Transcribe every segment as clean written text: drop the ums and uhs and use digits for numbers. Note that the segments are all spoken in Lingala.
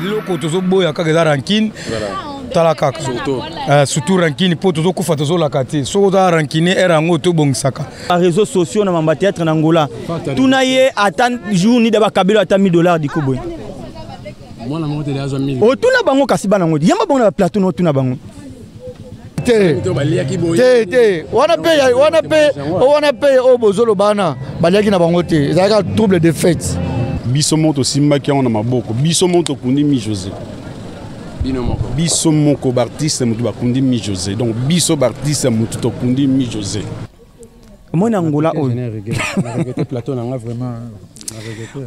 Eloko tozoboya kaka eza rancune. Tala kaka surtout rancune, mpo tozokufa tozolaka te. Soki oza rancune, ere yango tobongisaka. Réseaux sociaux na mamba théâtre na Angola, tuna ye ata jour ni da bakabelo ata 1000 $ diko boye. Otuna bango kasi bana ngo yamba bango na baplateau na otuna bango. Te te te, wana mpe, wana mpe, wana mpe oyo bozoloba wana, baliaki na bango te, ezalaka trouble de fête. Biso moko tosimbaki yango na maboko, biso moko tokundi Mi José, biso moko baartiste motu bakundi Mi José. Donc biso baartiste motu tokundi Mi José. Omoni Angola oyo,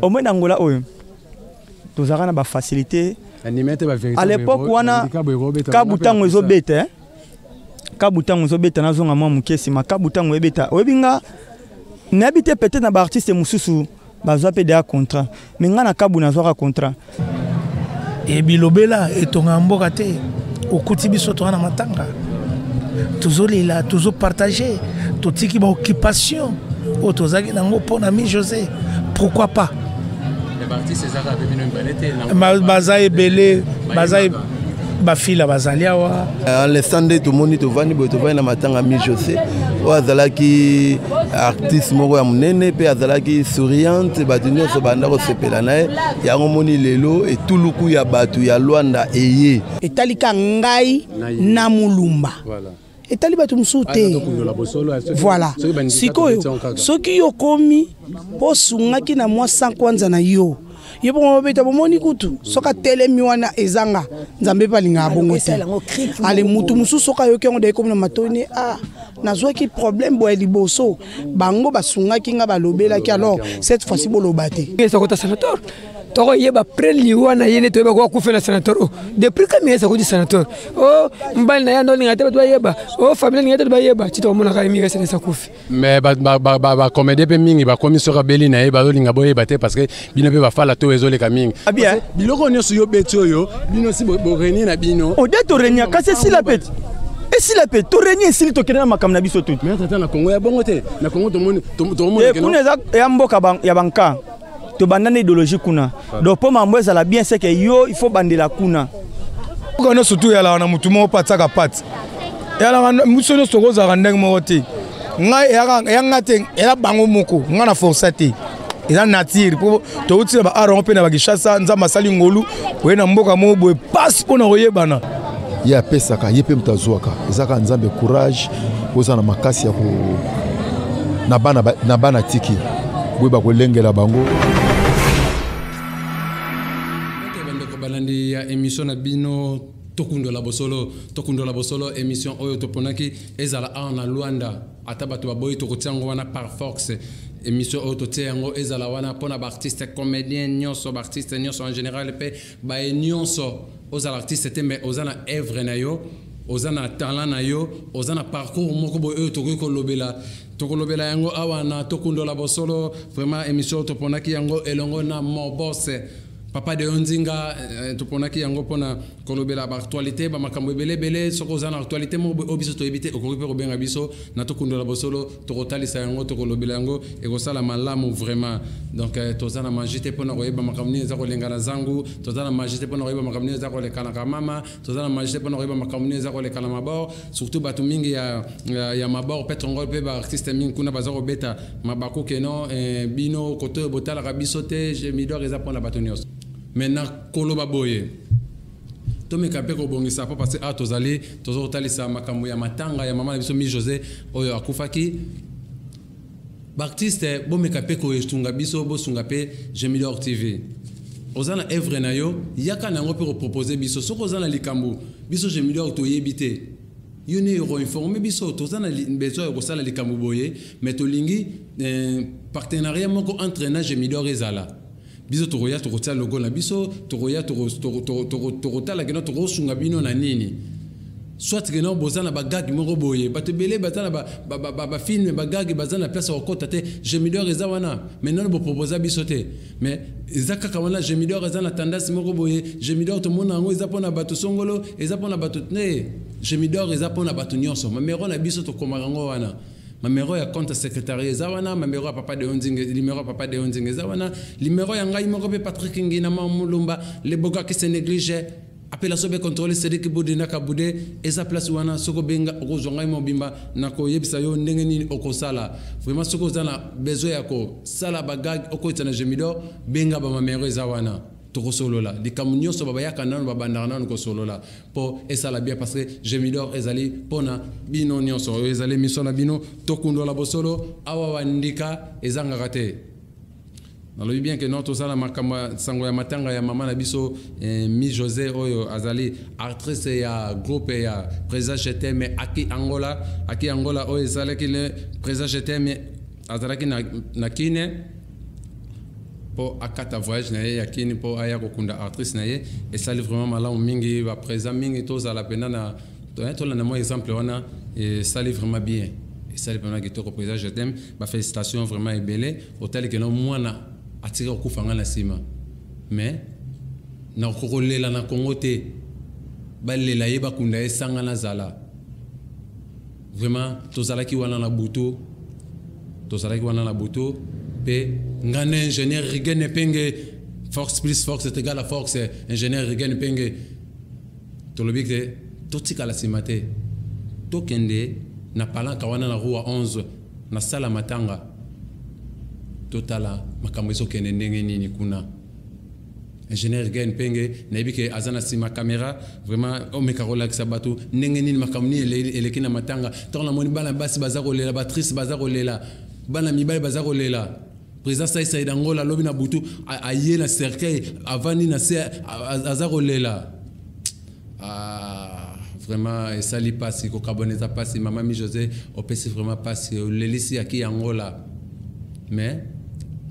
omoni Angola oyo, tozalaka na bafacilité à l'époque wana. Kabu ntango ezobeta, kabu ntango ezobeta, nazonga mwa moke nsima. Kabu ntango ebeta, oyebi nga nayebi te, peut-être na baartiste mosusu bazwa mpe deya contrat, mais nga na kabu nazwaka contrat. Ebilobela etongaka mboka te. Okuti biso toza na matanga, tozolela, tozopartage, totiki baoccupation oyo tozalaki nango mpo na Mi José. Pourquoi pas? Baza ebele, baza bafila, bazali awa. À l'instant nde tomoni, tovandi boye, tovandi na matanga Mi José oyo azalaki artiste moko ya monene mpe azalaki souriante, bato nyonso banda kosepela na ye. Yango moni lelo etuluku ya bato ya Lwanda eye. Etali ka ngai na Mulumba, etali bato mosusu te. Voilà, sikoyo soki yo komi mpo osungaki na mwa 100 kwanza na yo, ye bongo babeta. Bomoni kutu soki atelemi wana, ezanga Nzambe mpe alingaka bongo te. Ale mutu mosusu soki ayoki yango, daye komi na matoi ne: "Ah, nazwaki problème boye liboso, bango basungaki nga, balobelaki, alors cette fois-ci boloba te." Kota sénateur, tokoyeba après liwa na ye nde toyeba ko akufa na sénateur. O depuis kami esa koti sénateur, o mobali na ye ando olinga te bato bayeba, o famille alinga te bato bayeba, ti tokomonaka ye mingi esenesa kufi. Mais bacomédien mpe mingi bakomi, soki abeli na ye, bazolinga boyeba te, parce que bino mpe bafala to ezoleka mingi. Biloko nyonso yo beti oyo, bino si borenie na bino. Ode torenia, kasi esila mpe, esila mpe torenie, esili, tokende na makambo na biso tuti. Mais ata na Kongo ya bongo te. Na Kongo tomoni. Kuna eza ya mboka ya banka, tobanda na idéologie kuna. Donc mpo mambo ezala bien, c'est que yo il faut bandela kuna. Mboka nyonso tu eyalaka na motu moko mpe atiaka pate. Eyalaka biso nyonso tokozalaka ndenge moko te. Ngai eya nga te, eza bango moko. Ngai na forsa te, eza nature, mpo touti na baart yango mpe na bakishasa. Nzambe asali ngolu, oye na mboka moko boye, pasi mpo na koyebana. Ye apesaka, ye mpe moto azwaka, eza kaka Nzambe. Courage, oza na makasi ya ko na bana tiki boyeba kolengela bango. Bandeko balandi ya émission na bino Tokundola Bosolo, Tokundola Bosolo, émission oyo toponaki ezala awa na Lwanda, ata bato baboyi, tokotia yango wana par force. Émission oyo totia yango ezala wana mpona baartiste comédien nyonso, baartiste nyonso en général, mpe baye nyonso ozala artiste te mais oza na œuvre na yo, oza na talent na yo, oza na parcours moko boye oyo tokoki kolobela, tokolobela yango awa na Tokundola Bosolo. Vraiment, émission oyo toponaki yango elongo na Mobose Papa de Nzinga. Toponaki yango mpona kolobela baactualité, bamakambo ebele ebele. Soki oza na actualité moko boye oyo biso toyebi te, okoki mpe kobenga biso na Tokundola Bosolo, tokotalisa yango, tokolobela yango, ekosala malamu vraiment. Donc toza na magie te mpona koyeba makambo nini eza kolenga na zangu, toza na magie te mpona koyeba makambo nini eza koleka na kamama, toza na magie te mpona koyeba makambo nini eza koleka na mabor, surtout bato mingi ya mabor petrongol mpe baartiste mingi kuna baza kobeta mabaku keno bino koto oyo botalaka biso te. Gemidor eza mpona bato nyonso. Maintenant, koloba boye, tomeka mpe kobongisa mpo parce awa tozali, toza kotalisa makambo ya matanga ya mama na biso Mi José oyo akufaki. Baartiste, bomeka mpe kosunga biso, bosunga mpe Gemidor TV. Oza na œuvre na yo, yaka na yango mpe kopropose biso. Soki oza na likambo biso Gemidor toyebi te, yo nde okoinforme biso. Toza na besoin ya kosala likambo boye, mais tolingi partenariat moko entre na Gemidor ezala. Biso tokoya, tokotia logo na biso, tokoya, tokotala keno tokosunga bino na nini. Soit keno boza na bagag moko boye, bato ebele baza na bafilm, bagag, baza na place ya kokɔta te. Gemidor eza wana, mais nano boproposa biso te, mais eza kaka wana. Gemidor eza na tendance moko boye. Gemidor tomona yango eza mpona bato songolo, eza mpona bato te. Gemidor eza mpona bato nyonso. Mamero na biso tokomaka yango wana. Mamero ya compte secrétariat eza wana, mamero ya papa Deo Nzinga, numéro ya papa Deo Nzinga eza wana, numéro ya ngai moko mpe Patrick Ngina Mulumba, le boga qui se néglige appellation be contrôler Cédric Bude na Kabude eza place wana. Soko benga okozwa ngai mobimba na koyebisa yo ndenge nini okosala. Vraiment soki oza na besoin ya kosala bagag okotisa na Gemidor, benga bamamero eza wana, tokosolola likambo nyonso. Babayaka nano, babandaka nano kosolola mpo esala bien, parce que Gemidor ezali mpona bino nyonso. Oyo ezali émission na bino Tokundola Bosolo. Awa bandika ezangaka te. Nalobi bien ke non, tosala makambo sango ya matanga ya mama na biso Mi José, oyo azali actrice ya groupe ya Président Cheteme Aki Angola. Aki Angola oyo ezalaki le Président Cheteme azalaki na Kine mpo akata voyage na ye ya Kini mpo aya kokunda actrice na ye. Esali vraiment malamu mingi. Baprésident mingi tozala mpenza na tolanda mwa exemple wana. Esali vraiment bien, esali vraiment kitoko. Président, je t'aime, bafélicitation vraiment ebele. Otali keno mwana atika kokufa nga na nsima, mais nakoki kolela na Kongo te. Balela ye, bakunda ye sanga nazala. Vraiment tozalaki wana na butu, tozalaki wana na butu mpe nga na ingénieur Rigen Penge, force plus force est égal à force. Ingénieur Rigen Penge, tolobi ke totikala nsima te, tokende na palanka wana na rua 11 na sala matanga, totala makambo ezokende ndenge nini kuna. Ingénieur Gen Penge, nayebi ke aza na nsima caméra. Vraiment omeka kolakisa bato ndenge nini makambo nini eleki na matanga. Ntango namoni bana basi baza kolela, batrice baza kolela, bana mibali baza kolela, président Saisai Dangola alobi na butu aye na cercueil, avandi na se, aza kolela. Ah, vraiment esali mpasi. Kokabona eza mpasi. Mama Mi José, opesi vraiment mpasi, olelisi Aki Yangola, mais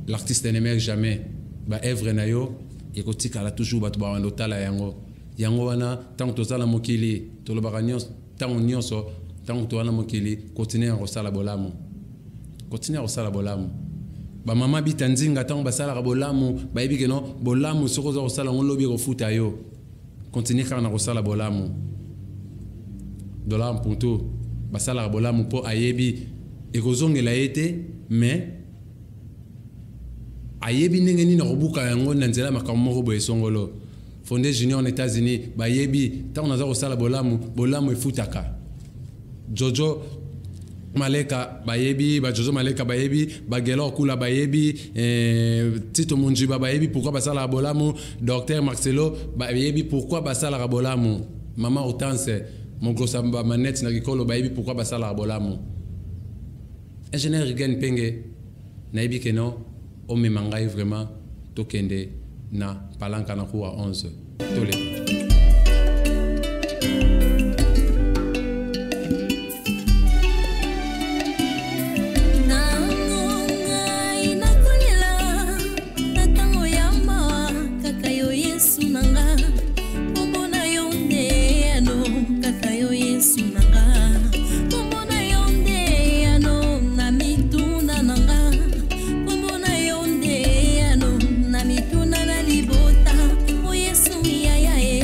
l'artiste ne meurt jamais. Baœuvre na yo ekotikala toujours, bato bawanda otala yango. Yango wana ntango toza na mokili, tolobaka nyonso, ntango nyonso, ntango toza na mokili, continue ya kosala bolamu, continue ya kosala bolamu. Bamama Bita Nzinga, ntango basalaka bolamu, bayebi ke no bolamu soki oza kosala yango, lobi ekofuta yo. Continue kaka na kosala bolamu. Dollar Mpuntu basalaka bolamu mpo ayebi ekozongela ye te, mais ayebi ndenge nini akobuka yango na nzela makambo moko boye songolo. Fonde Junior na États-Unis bayebi ntango naza kosala bolamu, bolamu efutaka. Jojo Maleka bayebi, bajojo Maleka bayebi, Bagelor Kula bayebi, Tito Munjiba bayebi pourquoi basalaka bolamu. Docteur Marcelo bayebi pourquoi basalaka bolamu. Mama Hortense Mogrosa Manette na Kikolo bayebi pourquoi basalaka bolamu. Ingénieur Rigen Penge, nayebi ke non, omema ngai vraiment, tokende na palanka na kuwa 11 toleka. Mituna na libota, o Yesu yaya.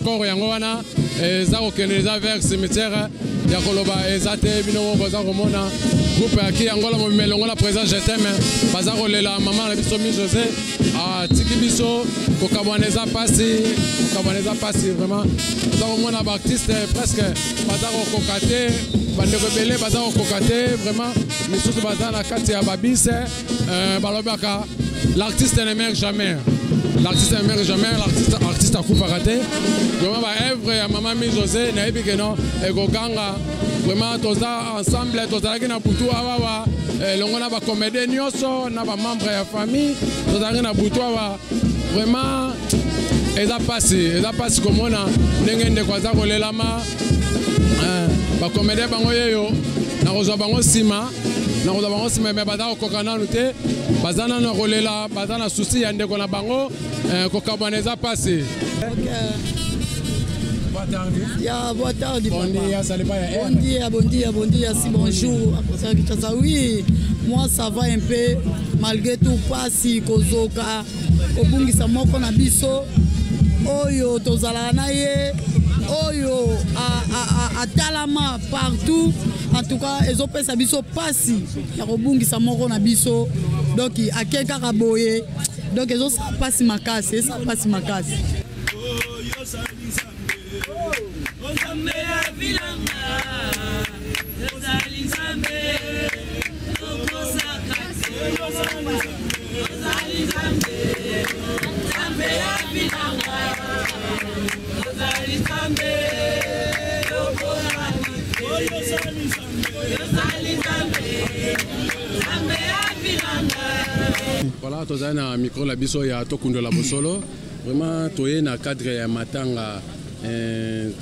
Corps yango wana eza kokende eza vers cimetière ya koloba eza te. Bino moko boza komona groupe ya ki Angola mobimba elongo na président Jetem baza kolela mama na biso Mi José atiki biso. Kokabwana eza pasi, kokabwana eza pasi vraiment. Toza komona baartiste presque baza kokoka te, bandeko ebele baza kokoka te vraiment. Misusu baza na kati ya babise. Balobaka l'artiste ne meurt jamais, l'artiste ne meurt jamais, l'artiste artiste akufaka te vraiment. Baœuvre ya mama Mi José nayebi ke non ekoganga vraiment. Toza ensemble, tozalaki na butu awawa elongo na bacomédien nyonso na bamembre ya famille, tozalaki na butu awa vraiment. Eza pasi, eza pasi komona ndenge ndeko aza kolelama. Bacomédien bango yeyo nakozwa bango nsima, nakozwa bango nsima, me baza kokoka nanu te, baza nanu ya kolela, baza na souci ya ndeko na bango. Kokabwana eza pasi. Ya, boa tarde. Bom dia, ça pas. Bom dia, bom dia, bom dia, si bonjour. Oui, moi ça va un peu malgré tout. Pasi kozoka kobungisa moko na biso oyo tozalaka na ye, oyo atalama partout. En tout cas ezopesa biso pasi ya kobungisa moko na biso. Donc ake kaka boye, donc ezosala pasi makasi, esala pasi makasi. Nzambe ya bilanga, ozali Nzambe, tokosaka te, ozali Nzambe, Nzambe ya bilanga, ozali Nzambe, tokosaka te, ozali Nzambe, Nzambe ya bilanga. Voilà, tozali na micro na biso ya Tokundola Bosolo. Vraiment toye na cadre ya matanga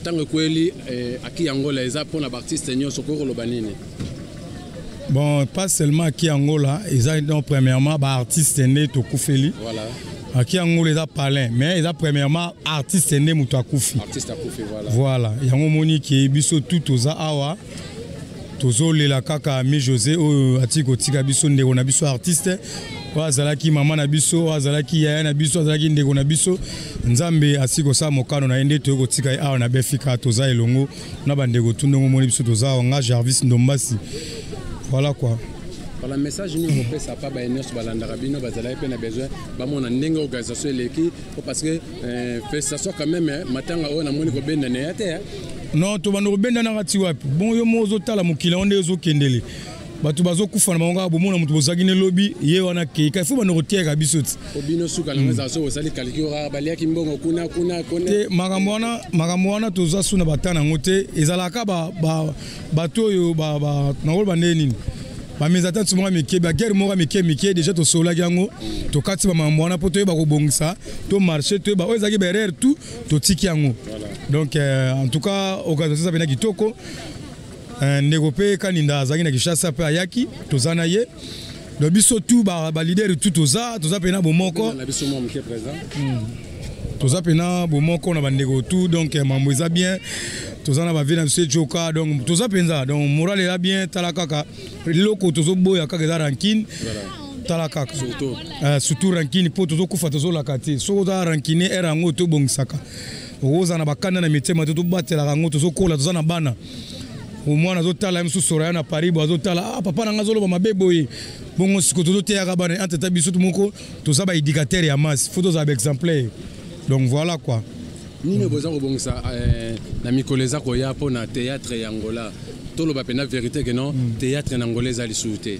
ntango ekweli Aki Angola, eza mpona baartiste nyonso. Okoki koloba nini? Bon, pas seulement Aki Angola, eza donc premièrement baartiste nde tokufeli. Aki Angola eza palin, mais eza premièrement artiste nde moto akufi. Artiste akufi, voilà. Voilà, yango omoni ke biso tu toza awa, tozolela kaka Mi José oyo atiki kotika biso, ndeko na biso artiste oyo azalaki mama na biso, oyo azalaki yaya na biso, azalaki ndeko na biso. Nzambe asili kosala mokano na ye nde toyei kotika ye awa na Befika. Toza elongo na bandeko tu ndenge omoni biso toza awa. Nga Jarvis Ndombasi, voilà quoi. Voilà, message nini okopesa pa baye nyonso balandaka bino, bazalaki mpe na besoin bamona ndenge organisation eleki? Po parce que félicitation quand même, matanga oyo namoni kobendana ya te. Non, tobanda kobendanaka ti wapi? Bon, yo moko ozotala mokili yango nde ezokendele, bato bazokufa na bango kaka. Bomona moto bozalaki ne lobi, ye wana keika. Ifo banda kotiaka biso ti. Po bino suka nango ezala soki osali kaliki oyo baliaki mbongo kuna kuna kuna. Te, makambo wana, makambo wana toza su na bata nango te. Ezalaka bato oyo nakoloba ndenge nini, bameza ata moko ya mike, baguerre moko ya mike mike. Déjà tosololaki yango, tokati bamakambo wana mpo toyeba kobongisa to marché, toyeba oyo ezalaki baerreur, tout totiki yango. Donc en tout cas organisation eza mpena kitoko. Ndeko mpe Kaninda azalaki na Kinshasa mpe ayaki, toza na ye. Donc biso tout baleader tout toza mpena bomoko. Na biso mwa moke, président. Toza mpena bomoko na bandeko tout. Donc mambo eza bien, toza na bavie na biso ejoka. Donc toza mpenza, donc moral eza bien. Tala kaka, eloko tozoboya kaka eza rancune. Tala kaka. Surtout. Surtout rancune, mpo tozokufa tozolaka te. Soki oza rancune ere yango tobongisaka, okozala na bakanda na mitema te. Tobatelaka yango, tozokola, toza na bana. Omwana azotala ye mosusu Soraya na Paris bo azotala: "Ah, papa na nga azoloba mabe boye." Bongo sikoyo tozoteyaka bana entre ta biso moko, toza baéducateur ya masse, faut tozala baexemplaire. Donc voilà quoi. Nini boza kobongisa na mikolo eza koya mpo na théâtre ya Angola? Toloba mpena vérité ke non, théâtre na Angola eza lisusu te,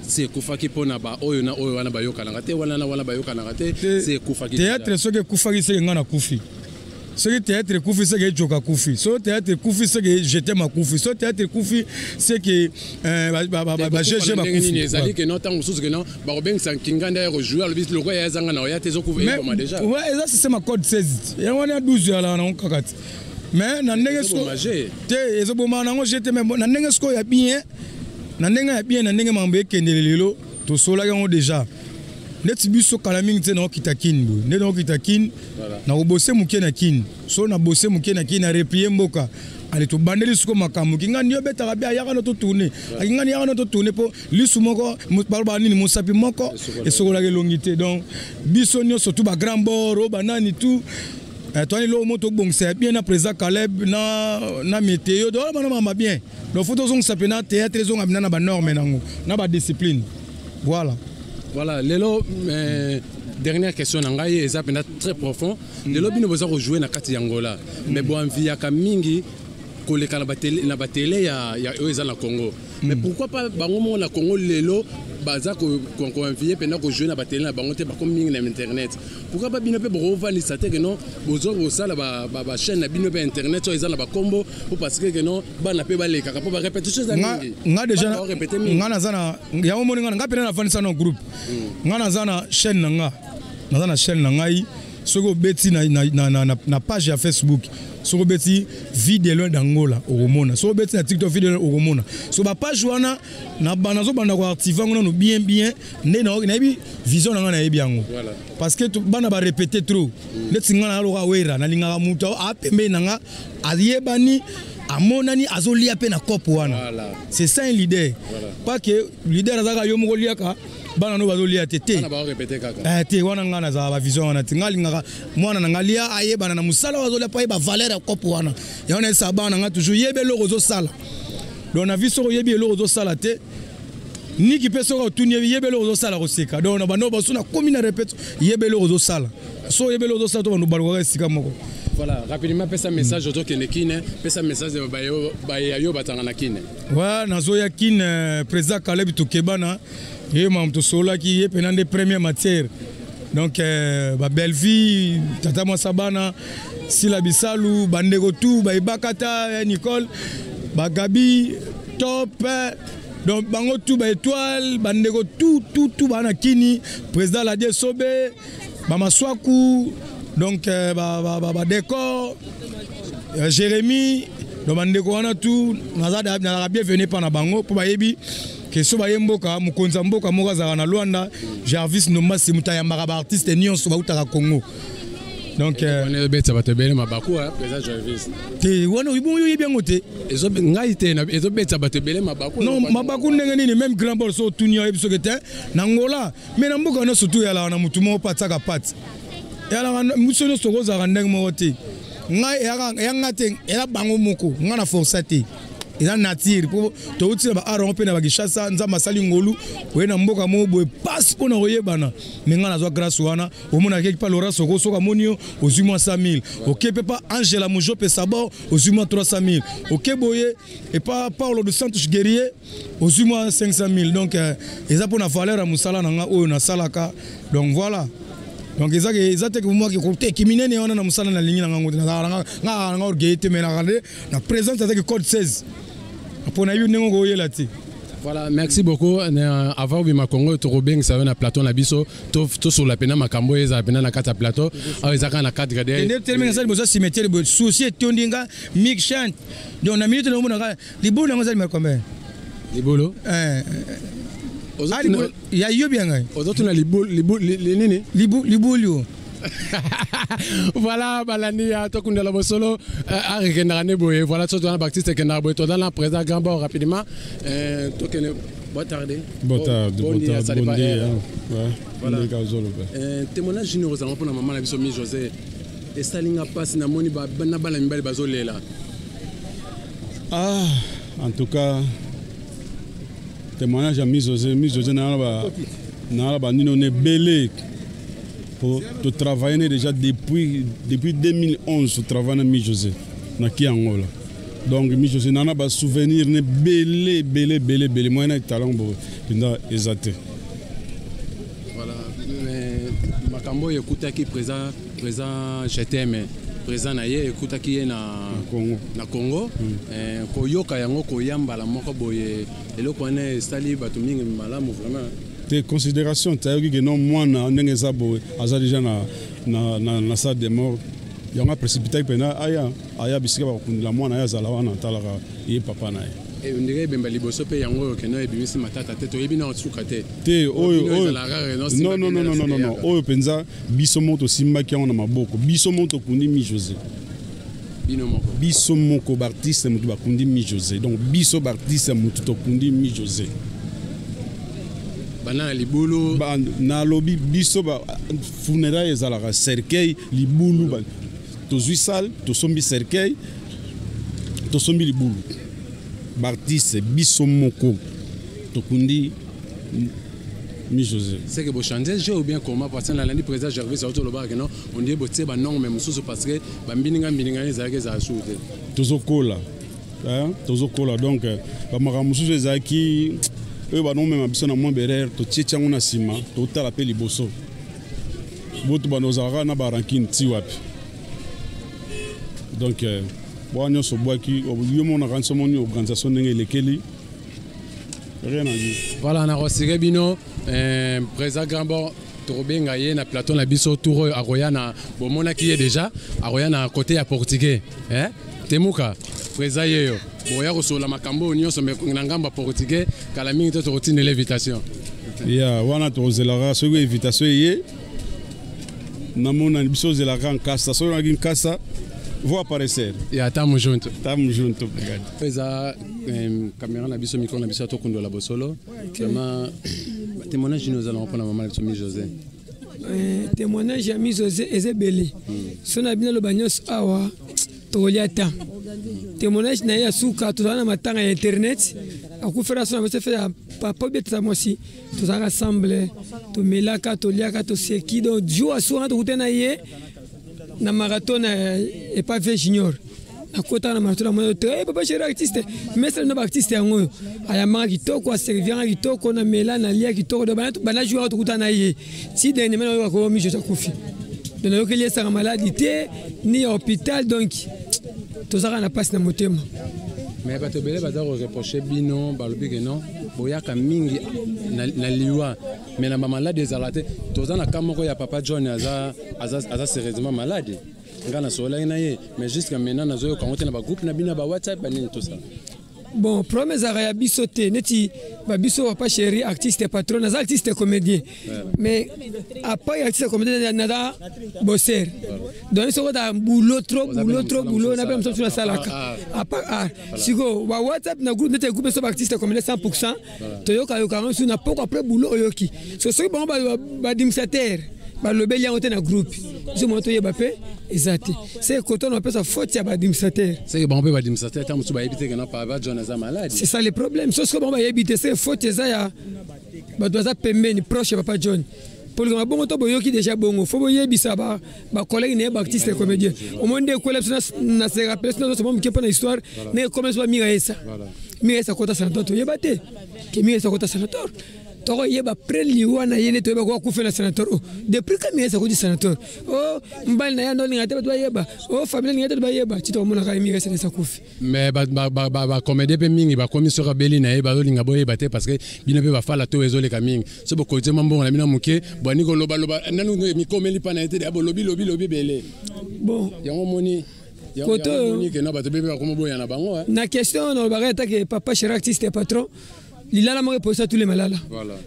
si ekufaki mpo na baoyo na oyo wana bayokanaka te, wana na wana bayokanaka te, si ekufaki. Théâtre soki ekufaki, seke ngai nakufi. Soki théâtre ekufi, seke Ejoka akufi. Soki théâtre ekufi, seke Jetem akufi. Soki théâtre ekufi, seke baGG bakufi. Ezali ke non, ntango mosusu ke non, bakobengisa Kinganda ya kojouer, alobi lokwa ya ezanga na oya te, ezokufa, ekoma déjà. Eza système ya code 16, yango wana ya 12 yalaka nango kaka te. Mais na ndenge te ezobomaka nango je te, mais na ndenge sikoyo ya bien, na ndenge ya bien, na ndenge makambo ekendele lelo, tosolaki yango déjà. Neti biso kala mingi te naokita Kini boye, nde naokita Kini, nakobose moke na Kini. So nabose moke na Kini, na replie mboka. Ale, tobandeli siko makambo. Kingani obetaka be, ayaka no totourne. Akingani yaka no totourne, mpo lisu moko balobaka nini, mosapi moko esokolaka elongi te. Donc biso nyonso tu, bagrand bord oyo, banani tu. Eh, toani eloko moko tobongisa ya bien na président Caleb na, na météo donc bana mama bien. Donc faut tozongisa mpe na théâtre ezonga mpena na banorme nango na badiscipline. Voilà. Voilà, lelo dernière question na ngai eza mpenza très profond. Lelo bino boza kojouer na kati ya Angola, mais boanviaka mingi koleka na batele ya oyo eza na Congo. Mais pourquoi pas bango moko na Congo lelo baza koenvie mpenza kojouer na batele na bango te, bakomi mingi na internet? Pourquoi pas bino mpe bokovandisa te ke non, bozwa kosala bachaîne na bino mpe internet oyo eza na bakombo, po parce que ke non, bana mpe balekaka mpo barépétition eza mingi? Nga déjà Bana baorépéter mingi. Nga naza na yango, moni nga mpena nafandisa na groupe. Nga naza na chaîne na nga, naza na chaîne na ngai. Soki obeti na page ya Facebook, soki obeti Vie de loin d'Angola, okomona. Soki obeti na TikTok Vie de loin, okomona. So bapage wana nazobanda koactive yango nano bien bien nde nayebi vision na ngai, nayebi yango. Parce que bana barépété trop. Neti ngai naloka wera, nalingaka moto apembeni na nga ayebani, amonani, azolia mpe na kope wana. C'est ça un leader. Pas que leader azalaka yo moko oliaka, bana no bazolia te te. Bana baorépéter kaka. Eh, te, wana ngai nazala bavision wana te. Ngai alingaka mwana na ngai lia, ayebana na mosala oyo azolia mpo ayeba valeur ya kope wana. Yango nayesaka bana na ngai toujours: yeba eloko ozosala. Donc na vie, soki oyebi eloko ozosala te, niki mpe soki otuni yeba eloko ozosala, koseka. Donc na bando basu nakomi na répète: yeba eloko ozosala. So oyeba eloko ozosala to bando balukaka esika moko. Voilà, rapidement, pesa message ozokende kine, pesa message baya yo batanga na kine. Wa nazoya kine, président Caleb Tokebana, ye mamu tosololaki ye mpena nde première matière. Donc babellevie, tata mwasa, bana Sila Bisalu, bandeko tu bayebaka ta Nicole, bagabi top donc bango tu baétoile, bandeko tu tu tu baa na kini, président Ladie Sobe, bamaswaku, donc badécor Jérémie. Donc bandeko wana tu nazalaka bienvenu mpa na bango, mpo bayebi ke so baye mboka, mokonzi ya mboka moko azalaka na Lwanda, Jarvis Ndombasi, moto ayambaka baartiste nyonso bautaka Congo. Donc Ezobetisa bato ebele mabaku, président Jarvis. Te, wana bongo yo oyebi yango te. Ngai te, ezobetisa bato ebele mabaku. Non, mabaku ndenge nini? Même grand bord so otuni, oyebi soki te na Ngola, mais na mboka nyonso tu eyalaka na motu moko mpe atiaka pate. Eyalaka biso nyonso tokozalaka ndenge moko te. Ngai eya nga te, eza bango moko. Ngai na forsa te, eza nature, mpo touti na baart yango mpe na bakishasa. Nzambe asali ngolu, oye na mboka moko boye pasi mpo na koyebana, me ngai nazwa grâce wana. Omonaka eki pa Laurent Soko, soki amoni yo, ozwi mwa 100 000. Oke mpe pa Angela Mujope Sabor, ozwi mwa 300 000. Oke boye epa Paulo dos Santos Guerrier, ozwi mwa 500 000. Donc eza mpo na valeur ya mosala na nga oyo nasalaka. Donc voilà, donc eza eza te mwaki te minene wana na mosala nalingi na ngango te. Nazalaka nga nanga orgueil te, mais naka nde na présence azaki code 16 mpo na yebi ndenge okoyela te. Voilà, merci beaucoup. Avant obima Congo, tokobengisa yo na plateau na biso, tosola mpena makambo oyo ezala mpena na kati ya plateau awa, eza kaka na cadre de Nde telemi nasali boza cimetière boye, souci etondi nga. Mik chante, donc na minute naomonaka libulu nango ezali combien? Libulu? Ya yo bia ngai. Ozotuna libulu nini? Libulu. Voilà, balandi ya Tokundela Bosolo, akendaka nde boye. Voilà, so toza na baartiste, ekendaka boye. Toza na président Grand Bord. Rapidement, tokende. Boa tarde. Boa tarde, boa tarde, bom dia. Voilà. Témoignage junior ozalanga mpona mama na biso Mi José, esalinga mpasi. Namoni na bana mibali bazolela. Ah, en tout cas, témoignage ya Mi José, Mi José naa banini ono ebele po totravaille ne déjà depuis 2011. Totravaille na Mi José naki yango la. Donc Mi José naa na basouvenir ne ebele ebele ebele ebele, moyen na talent bo mpenza eza te. Voilà, mais makambo oyo ekutaki président GTM, président na ye ekutaki ye na Congo, na Congo. Koyoka yango, koyambala moko boye, eloko wana esali bato mingi malamu vraiment. Te, considération tayoki ke non, mwana ndenge eza boye, aza déjà na salle de mort. Yango aprécipitaki mpena aya bisika bakokundela mwana ye, azala wana, atalaka ye papa na ye. Ndenge ebemba liboso mpe yango oyo kende ebimisi matata te, toyebi na suka te. Te, oyo non, non, non, non, non, non, oyo mpenza biso moko tosimbaki yango na maboko, biso moko tokundi Mi José. Bino moko? Biso moko baartiste motu bakundi Mi José. Donc biso baartiste motu tokundi Mi José. Banda na libulu. Nalobi biso, funéraille ezalaka cercueil, libulu. Tozwi salle, tosombi cercueil, tosombi libulu. Baartiste biso moko tokundi mi José. C'est que vous changez jeu ou bien comment? Parce que nalandi président Gervais auto lobaka que non, on dit botie ba norme mosusu parce que ba mbininga mbininga ezalaki ezala sous te. Tozokola. Hein? Tozokola donc ba makambo mosusu ezalaki oyo banomema biso na mwa berere, totie tiango na nsima, totala mpe liboso. Boto bando ozalaka na barankine ti wapi? Donc bwa nyonso obwaki yo monaka nso omoni organisation ndenge elekeli, rien à dire. Voilà, na rassuré bino président Grandbord tokobenga ye na plateau na biso tour oyo akoya na bomonaki ye déjà akoya na côté ya portugais, hein? Temuka président yeyo boya kosola makambo oyo nyonso me na ngambo ya portugais kala mingi te tokotindela invitation. Ya wana tokozelaka soki invitation eye namona biso ozelaka nkasa soki onaki nkasa vou aparecer. Ya tamo junto. Tamo junto, obrigado. Eza caméra na biso, micro na biso tokundola bosolo. Vraiment témoignage nous allons mpona mama na biso Mi José. Témoignage ya Mi José eza ebele. So na bino loba nyonso awa tokolia ta. Témoignage na ye ya suka tozala na matanga ya internet akufela so na biso fe ya papa obetisa mwasi tozalaka ensemble tomelaka toliaka toseki donc jour asuka wana tokutana na ye na marathon epa vie junior nakotaka na marathon namoni te hey, papa chéri artiste mesala na baartiste yango oyo ayambaka kitoko aservianga kitoko na mela nalia kitoko donc bana jour tokutana na ye ti dernièrement nayoka ko Mi José akufi donc nayokeli esanga maladi te ni ya hôpital donc tozalaka na mpasi na motema. Mais bato ebele baza koreproche bino balobi ke non boyaka mingi na liwa mais na bamaladi ezala te. Toza na ka moko ya papa John aza, aza, aza sérieusement malade, nga nasololaki na ye mais jusqu'à maintenant nazoyoka yango te na bagroupe na bino ya bawhatsapp banini tout ça. Bon, problème ezalaka ya biso te neti babiso papa chéri artiste patron naza artiste comédien mais à part artiste comédien naza bosser donc soki ota boulot trop boulot trop boulot na mpe mosusu nasalaka à part art sikoyo ba WhatsApp na groupe neti groupe so baartiste comédien 100 toyokayoka yango su na poko après boulot oyoki so soki bango baadministrateur balobeli yango te na groupe biso mona toyeba mpe eza te se koto na bapesa faute ya baadministrateur. Seke bango mpe baadministrateur ata mosusu bayebi te ke na papa John aza malade. C'est ça le problème. So soki bango bayebi te se faute eza ya bato baza pembeni proche ya papa John po likambo bongo to boyoki déjà bongo fo boyebisa bacollègue na ye baartiste comédien omoni nde ekwela biso na se rappele so nyonso moke mpo na histoire ndenge ekoma biso bamira esa mira esa kota sanator toyeba te ke mira esa kota sanator tokoyeba après liwa na ye nde toyeba ko akufa na sanator o depuis ka mira esa koti sanator o mobali na ye ando olinga te bato bayeba o famille alinga te bato bayeba ti tokomonaka ye mira esa nde akufi. Mais bacomédien mpe mingi bakomi soki abeli na ye bazolinga boyeba te parce que bino mpe bafala to ezoleka mingi so bokotie mwa mbongo na bino moke bwani kolobaloba nanu mikomeli mpa na ye te deya bolobi lobi lobi ebele. Bon, yango omoni Koto- ke na bato bebe bakoma boya na bango, hein. Na question nalobaka etake papa chéri artiste patron lilala moko eposa tule malala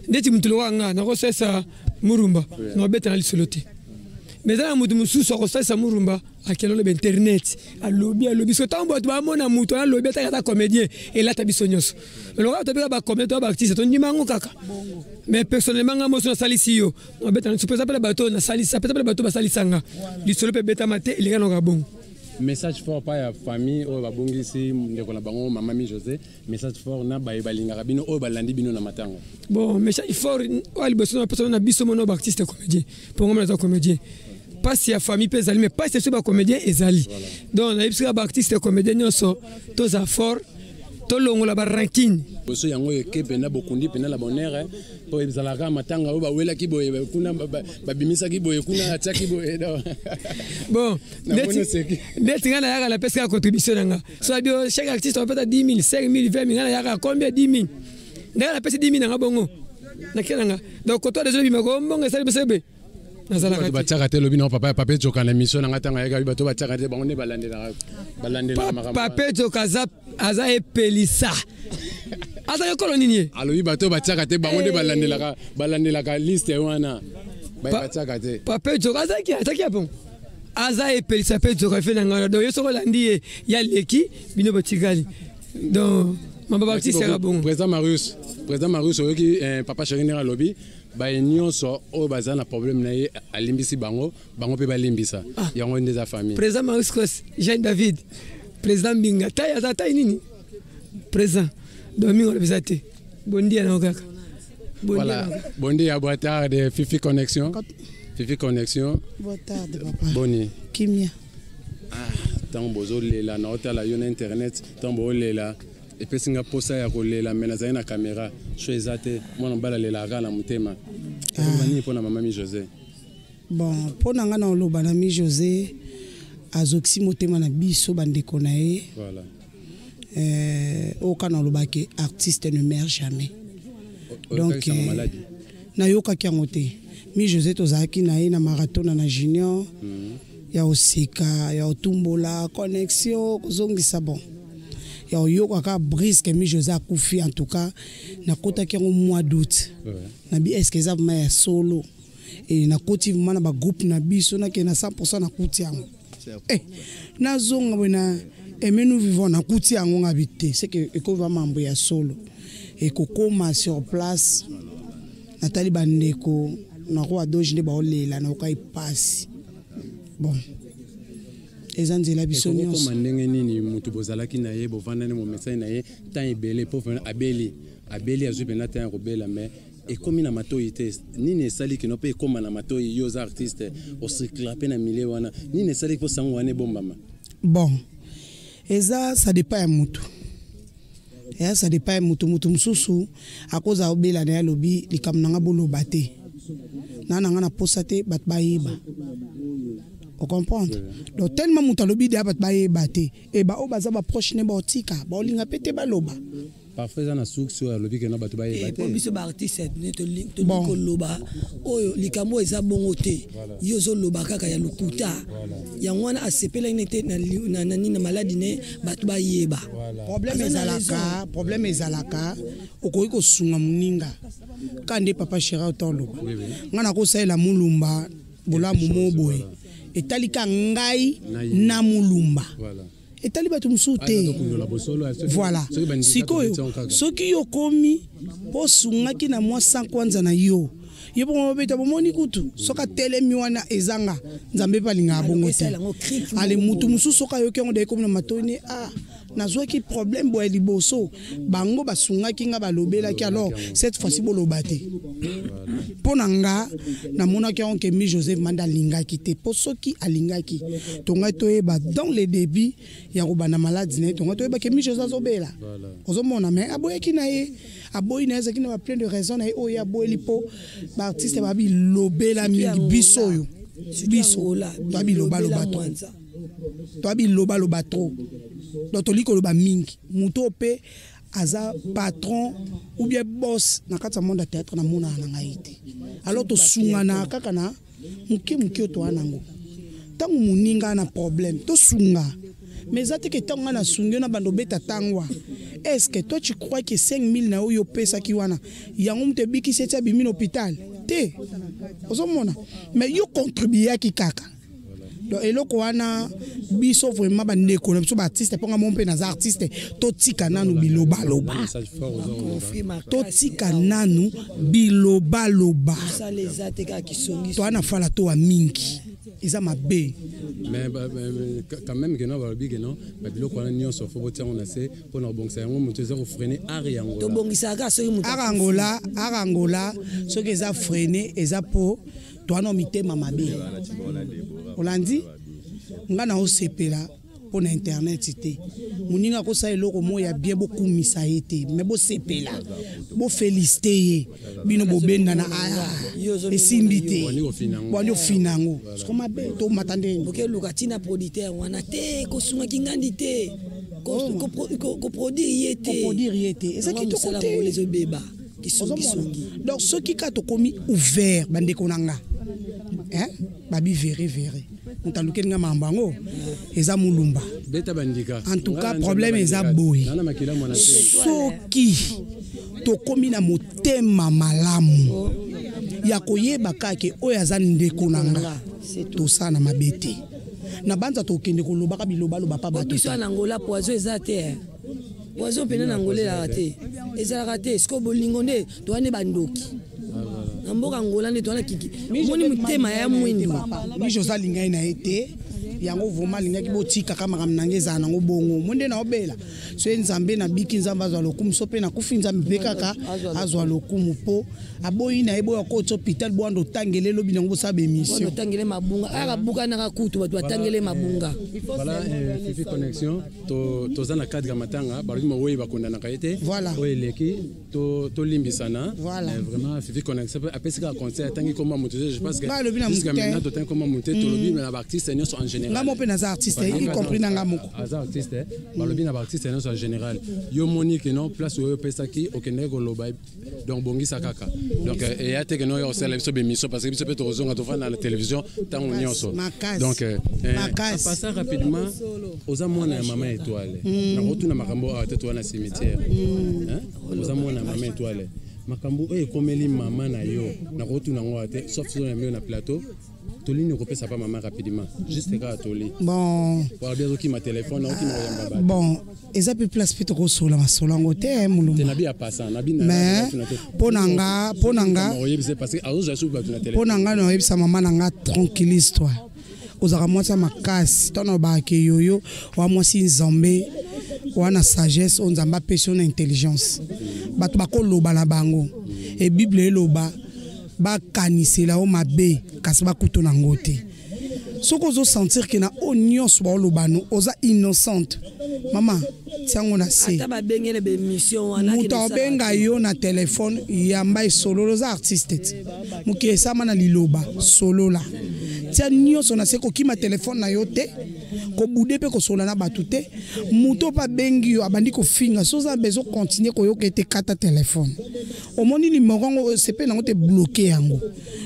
ndeti mutu lokola nga nakosalisa murumba nakobeta na lisolo te mais eza na mutu mosusu akosalisa murumba akende oloba internet alobi alobi so ntango bato bamona mutu alobi ataka ata comédien elata biso nyonso lokola tobeka bacomédien to baartiste tondima yango kaka mais personnellement nga moso nasalisi yo nabeta na lisolo eza mpe bato nasalisa mpe bato basalisanga lisolo mpe ebetama te elinga noka bongo. Message fort pa ya famille oyo babongisi ndeko na bango mama Mi José, message fort na baye balingaka bino oyo balandi bino na matanga. Bon, message fort oyo liboso na bapesa na biso mono baartiste comédien mpo ngoma naza comédien mpasi ya famille mpe ezali mais mpasi ya biso bacomédien ezali donc nayebi soki baartiste comédien nyonso toza fort tolongola barankine. Boso yango eke mpena bokundi mpena na bonheur mpo ezalaka matanga oyo bawelaki boye kuna babimisaki boye kuna atiaki boye. Bon, ndeti ngai nayaka napesaka contribution na nga so abi chaque artiste apesa 10 000, 5 000, 20 000 ngai nayaka combien 10 000 ndenge napesi 10 000 na nga bongo nakia na nga donc koto deja bimako mbongo esali biso ebe nazalaka. Batiaka te lobi na papa papa Ejoka na émission na nga ntango ayaka bato batiaka te bango nde balandelaka balandelaka makambo. Papa Ejoka aza aza epelisa azalaki ekolo nini ye. Alobi bato batiaka te bango nde balandelaka balandelaka liste wana batiaka te. Papa Ejoka azalaki azalaki ya bon aza epelisa mpe Ejoka fe na ngai donc ye soki olandi ye ya leki bino botikali donc. Mamba Baptiste yaka bongo. Président Marius, président Marius oyoki eh, papa chéri ndenge alobi baye nyonso oyo baza na problème na ye alimbisi bango, bango mpe balimbisa. Ah. Yango nde eza famille. Président Marius Cross, Jean David, président Mbinga, taille aza taille nini? Président Domingo eza te. Bondia na kaka. Voilà. Bondia, boa tarde, Fifi Connexion. Fifi Connexion. Boa tarde, papa. Boni. Kimia. Ah, ntango bozolela na otala yo na internet ntango bozolela epesi nga mposa ya kolela me nazali na kamera so eza te mwana mobali alelaka kaka na motema okoloba nini mpo na mama mi josé bon mpo na nga na oloba na mi josé azokisi motema na biso bandeko na ye voilà. Euh, oyo kaka nalobaki artiste ne meurt jamais donc euh, nayokaki yango te mi josé tozalaki na ye na maratona na junior mm -hmm. ya koseka ya kotumbola connexion kozongisa bon ya koyoka kaka briske mi josé akufi en tout cas nakotaki yango mois d'août ouais. nabi est ce que eza vraimen ya solo e nakoti vraimen na bagroupe na biso nakende na 100 nakuti yango eh, nazonga boye na aime nous vivons nakuti yango nga bi te c'est que ekova mambo ya solo ekokoma sur place natali bandeko na roi doge nde baolela nayokai mpasi bon eza nzela biso nyonso ndenge nini moto bozalaki na ye bovandani momesani na ye temps ebele mpo abeli abeli azwi mpenza temps ya kobela mais ekomi na matoyi te nini esali kino mpe ekoma na matoyi yo oza artiste ocircula mpe na milieu wana nini esali mpo sango wana ebombama bon eza ça dépend ya motu eza ça dépend ya motu motu mosusu akozala obela na ye alobi likambo na nga boloba te na na nga na posa te bato bayeba ocomprendre donc tellement moto alobi deya bato bayeba te e baoyo baza baproche ne baotika baolinga mpe te baloba Parfois eza na source oyo alobi ke na bato bayeba eh, te. Biso ba artiste tolingi koloba oyo likambo oyo eza bongo te. Yo ozoloba kaka ya lokuta. Yango wana asepelaki ne te na nani na maladi ne bato bayeba. Problème ezalaka, problème ezalaka okoki kosunga moninga ka nde papa chéri ota oloba ngai nakosalela mulumba bolamu mo boye etali ka ngai na mulumba. Etali bato mosusu te voilà sikoyo soki yo okomi mpo osungaki na mwa 100 kwanza na yo ye bongo babeta bomoni kutu soki atelemi wana ezanga nzambe mpe alingaka bongo te ale motu mosusu soki ayoki yango dayekomi na matoi ne ah nazwaki problème boye liboso bango basungaki nga balobelaki alors cette fois-ci boloba te mpo na nga namonaki yango ke mi joseph manda alingaki te mpo soki alingaki tongai toyeba dans le début ya kobanda maladi na ye tongai toyeba ke mi joseph azobela ozomona mais aboyaki na ye aboyi na ye azalaki na ba plein de raison na ye oyo aboyeli mpo baartiste babilobela mingi biso oyo biso toabilobaloba trop toabilobaloba trop donc tolingi koloba mingi moto oyo mpe aza patron ou bien boss na kati ya monde ya théâtre namonaka na ngai te alors tosunganaka kaka na moke moke oyo toa nango ntango moninga na problème tosunga mais eza te ke ntango ngai nasungi yo na bando obeta tangwa est ce que toi tu crois que 5000 na oyo opesaki wana yango moto ebikisi eti abimi na hôpital te ozomona mais yo contribuaki kaka donc eloko wana biso vraiment bandeko na biso baartiste mpo nga mo mpe naza artiste totika nanu bilobaloba totika nanu bilobaloba toa na fala towa mingi eza mabe mais quand même keno balobi keno babiloko wana nyonso fo botia yango na se mpo na kobongisa yango moto eza kofrene art ya Angola tobongisaka soki moto art Angola art Angola soki eza frene eza mpo toana mitema mabe olandi nga na osepela mpo na internet te moninga akosala eloko moko ya bien bokumisa ye te me bosepela bofelisite ye bino bobendana esimbi te bwandi ofina yango siko mabe tomata ndenge okeluka ntina producteur wana te kosunga kingandi te koproduire ye te koproduire ye te eza kitoko te ezobeba kisongisongi donc soki kaka tokomi ouvert bandeko na nga hein? Babi vere vere moto alukeli nga makambo yango eza mulumba beta bandika en tout cas problème eza boye soki tokomi na motema malamu ya koyeba kaka ke oyo aza ndeko na nga tosala na mabe te na banza tokende kolobaka bilobaloba pa bato biso na Angola poison eza te. Poison mpena na Angola ezalaka te, ezalaka te. Sikoyo bolingo nde toza nde bandoki na mboka Angola, nde toza na kiki omoni motema ya mwindu. Mi José alingaki na ye te yango, vraiment alingaki botikaka makambo na ngai ezala nango bongo. Mo nde naobela so ye Nzambe nabiki, Nzambe azwa lokumu. So mpe nakufi, Nzambe mpe kaka azwa lokumu, mpo aboyi na ye boya koti hôpital, bwanda otangele elobi nango bosala bémission. Otangele mabunga aka bukanaka kutu bato batangele mabunga. Voilà, Fifi Connexion, toza na cadre ya matanga. Balobi moweyi bakondanaka ye te. Oyo eleki, tolimbisana. Vraiment, Fifi Connexion apesi kaka conseil, atangi komba moto te. Je pense que jusqu'à maintenant totangi komba moto te. Tolobi na baartiste nyonso en général. Nga mo mpe naza artiste, y compris na nga moko. Aza artiste. Balobi na baartiste nyonso en général. Yo moni ke non, place oyo opesaki, okendeki koloba, donc bongisa kaka. Donc eya te ke no oyo osala biso bémission, parce que biso mpe tokozonga tofanda na télévision ntango nyonso. Donc passa rapidement, oza mwana ya mama Étoile. Nakotuna makambo awa te, toza na cimetière. Oza mwana ya mama Étoile, makambo oyo ekomeli mama na yo, nakotuna yango awa te, sauf soki oyambi yo na plateau. Tolini okopesa pa mama rapidement, juste kaka toli. Bon. Wala okima telefone, okima koyamba bato. Bon, eza mpe place mpe tokosola masolo yango te, molumba. Nabi ya passant, nabi. Mais mpo na nga oyebisa, parce que azozwa suki bato na telefone. Mpo na nga, naoyebisa mama na nga: tranquillise toi, ozalaka mwasi ya makasi. Ntango nalobaka yoyo wa mwasi Nzambe wana, sagesse oyo Nzambe apesi yo na intelligence, bato bakoloba na bango e Bible eloba bakanisela yo mabe, kasi bakutu nango te. Soki ozosentir ke na oyo nyonso baoloba no oza innocente, mama, tiango na se. Ata babengele bémission wana. Moto abenga yo na telefone, yamba, esolola. Oza artiste ti mokili esama na liloba, solola, tia nyonso na se. Kokima telefone na yo te, kobude mpe kosolola na bato te. Moto mpe abengi yo, abandi kofinga, so oza besoin continue koyoka ete kata telefone. Omoni nimero yango, sepe nango te, bloquer yango.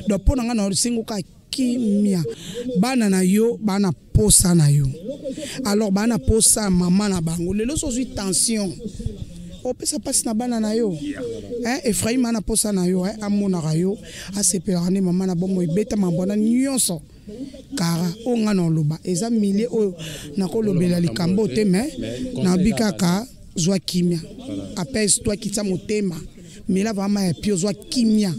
Donc mpo na ngai, na sengoka kimia. Bana na yo bana posa na yo, alors bana posa mama na bango. Lelo so ozwi tension, opesa mpasi na bana na yo, hein? Ephraim ana posa na yo, hein? Amonaka yo, asepelaka nde mama na bomoi. Ebeta mambo wana nyonso kara oyo ngai na oloba, eza milie oyo nakolobela likambo te, mais nabi kaka zwa kimia, apaise toi, kitisa motema, mela vraiment ya pio, zwa kimia,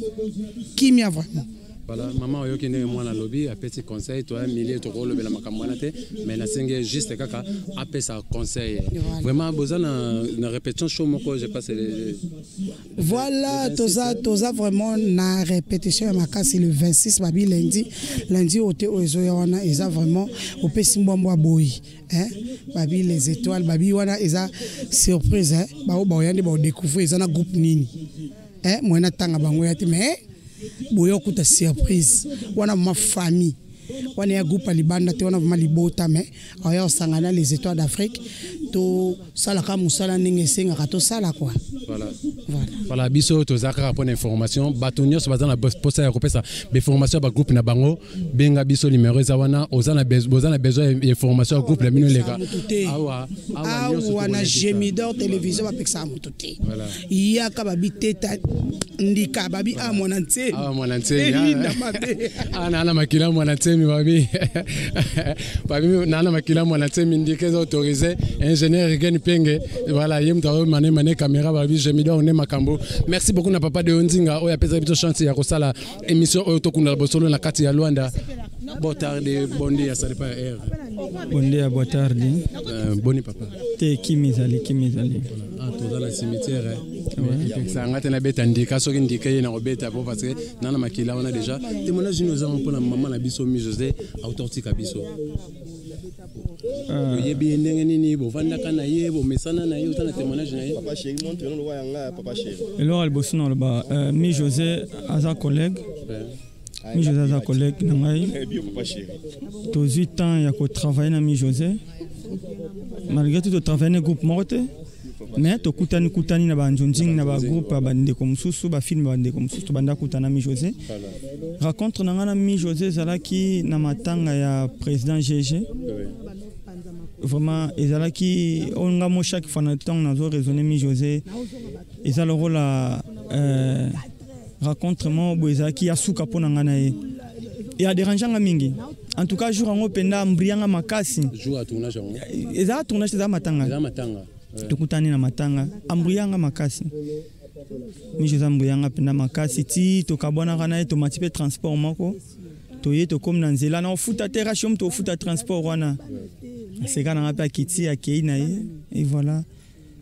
kimia vraiment. Voilà, mama, oyoki ndenge mwana alobi, apesi conseil. Toya milie, tokolobela makambo wana te, mais nasengi juste kaka apesa conseil. Vraiment, boza na répétition show moko, je passe les, Voilà, toza vraiment na répétition ya makasi le 26, babi lundi, lundi oyo te, oyo ezoya wana. Eza vraiment opesi mbwambwa boyi, hein? Babi les étoiles, babi wana eza surprise, hein? Bao baoya nde baodécouvrir eza na groupe nini, hein? Moye natanga bango ya te, mais boya okuta surprise wana. Ma famille wana ya groupe ya libanda te, wana vraiment libota, mais aya osangana les étoiles d'Afrique, tosalaka mosala ndenge esengaka tosala quoi. Voilà. Voilà, biso toza kaka mpona information. Bato nyonso baza na posa ya kopesa bainformation ya bagroupe na bango, benga biso, numéro eza wana. Boza na besoin ya information ya groupe na bino, eleka awa. Awa na Gemidor Télévision, bapekisaka moto te. Yaka, babi teta ndika, babi a mwana nsemi. Awa mwana nsemi ana makila mwana nsemi, babi nana makila mwana nsemi, ndika eza autorisé. Ingénieur Rigen Penge, voilà, ye moto azomane mane caméra. Babi Gemidor nde makambo. Merci beaucoup na papa de Nzinga oyo apesaki biso chance ya kosala émission oyo tokundala bosolo na kati ya Luanda. Boa tarde, bom dia, ça dépend ya heure. Bom dia, boa tarde. Boni papa? Te, kimi ezali, kimi ezali. Ah, toza na cimetière, epekisaka nga te nabeta ndika. Soki ndika ye na kobeta po parce que nana makila wana déjà. Témoignage nini oza mpona mama na biso Mi José auta kotika biso? Oyebi ye ndenge nini? Bovandaka na ye, bomesana na ye, oza na témoignage na ye? Eloko ya liboso na oloba, Mi José aza collègue. Mi José aza collègue na ngai. Tozwi temps ya kotravaille na Mi José. Malgré tout, totravaille na groupe moko te, mais tokutani kutani na banzonzingi, na bagroupe ya bandeko mosusu, bafilme ya bandeko mosusu, tobanda kutana. Mi José, rencontre na ngai na Mi José ezalaki na matanga ya président GG. Vraiment, ezalaki oyo nga mo chaque fois na ntango nazo raisonner Mi José, eza lokola rencontre moko boye ezalaki ya suka mpo na ngai na ye. E adérange nga mingi. En tout cas, jour yango mpenza ambrianga makasi. Jour ya tournage yango? Ezala tournage, ezala matanga. Eza matanga. Tokutani na matanga, ambuyanga makasi. Mi-José ambuyanga mpenza makasi ti tokabwanaka na ye, tomati mpe transport moko, toye tokomi na nzela na ofuta te rashi omu tofuta transport wana, aseka nanga mpe akiti akei na ye. Et voilà,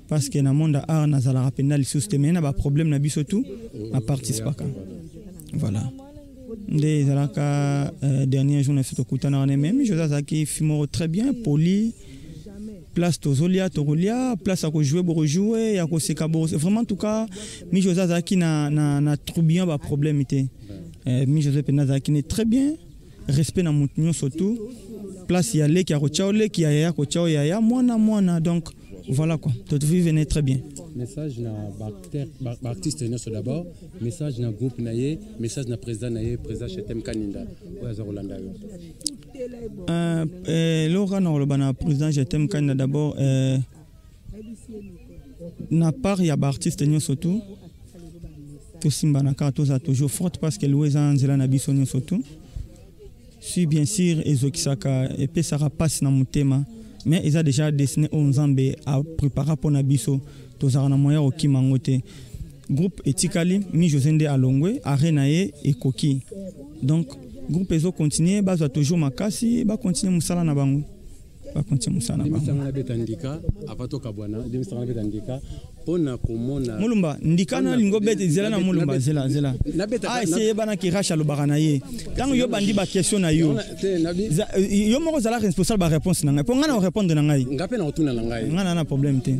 parce que na monde ya art nazalaka mpenza lisusu te, mais na baproblème na biso tout aparticipaka. Voilà nde ezalaka dernier jour na biso tokutanaka na ye. Mais Mi-José azalaki fille moko très bien poli. Place tozolia, tokolia, place ya kojouer, bokojouer, ya koseka, bokoseka. Vraiment, en tout cas, Mi-José azalaki na troublion baproblème te. Mi-José mpenza azalaki ne très bien, respect na motu nyonso tout. Place ya leki ya kotia o leki, ya yaya kotia o yaya, mwana mwana. Donc voilà quoi, tovivene très bien. Message na baartiste nyonso d'abord, message na groupe na ye, message na président na ye, président Chetem Kaninda oyo aza kolanda yo. Eloko kaka na koloba na président Jetem Kaninda d'abord, na part ya baartiste nyonso tout, tosimbana kaka, tozala toujours forte, parce que liwa eza nzela na biso nyonso tout. Si bien sûr ezokisaka, epesaka mpasi na motema, mais eza déjà destiné oyo Nzambe aprépara mpo na biso, tozalaka na moyen ya kokima yango te. Groupe etikali, Mi-José nde alongwe, arrêt na ye ekoki. Donc groupe ezocontinue, bazwa toujours makasi, bacontinue mosala na bango, bacontinue mosala na bango. Limbisanga nabeta ndika avant tokabwana, limbisanga nabeta ndika mpona komona. Molumba, ndika na lingo bete, zela na Molumba, zela, zela. Ah, esi eyebanaki, Rash alobaka na ye ntango yo bandi baquestion na yo. Te, Yo moko ozala responsable baréponse na ngai, mpo ngai na korépondre na ngai. Nga mpe na kotuna na ngai. Ngai na problème te.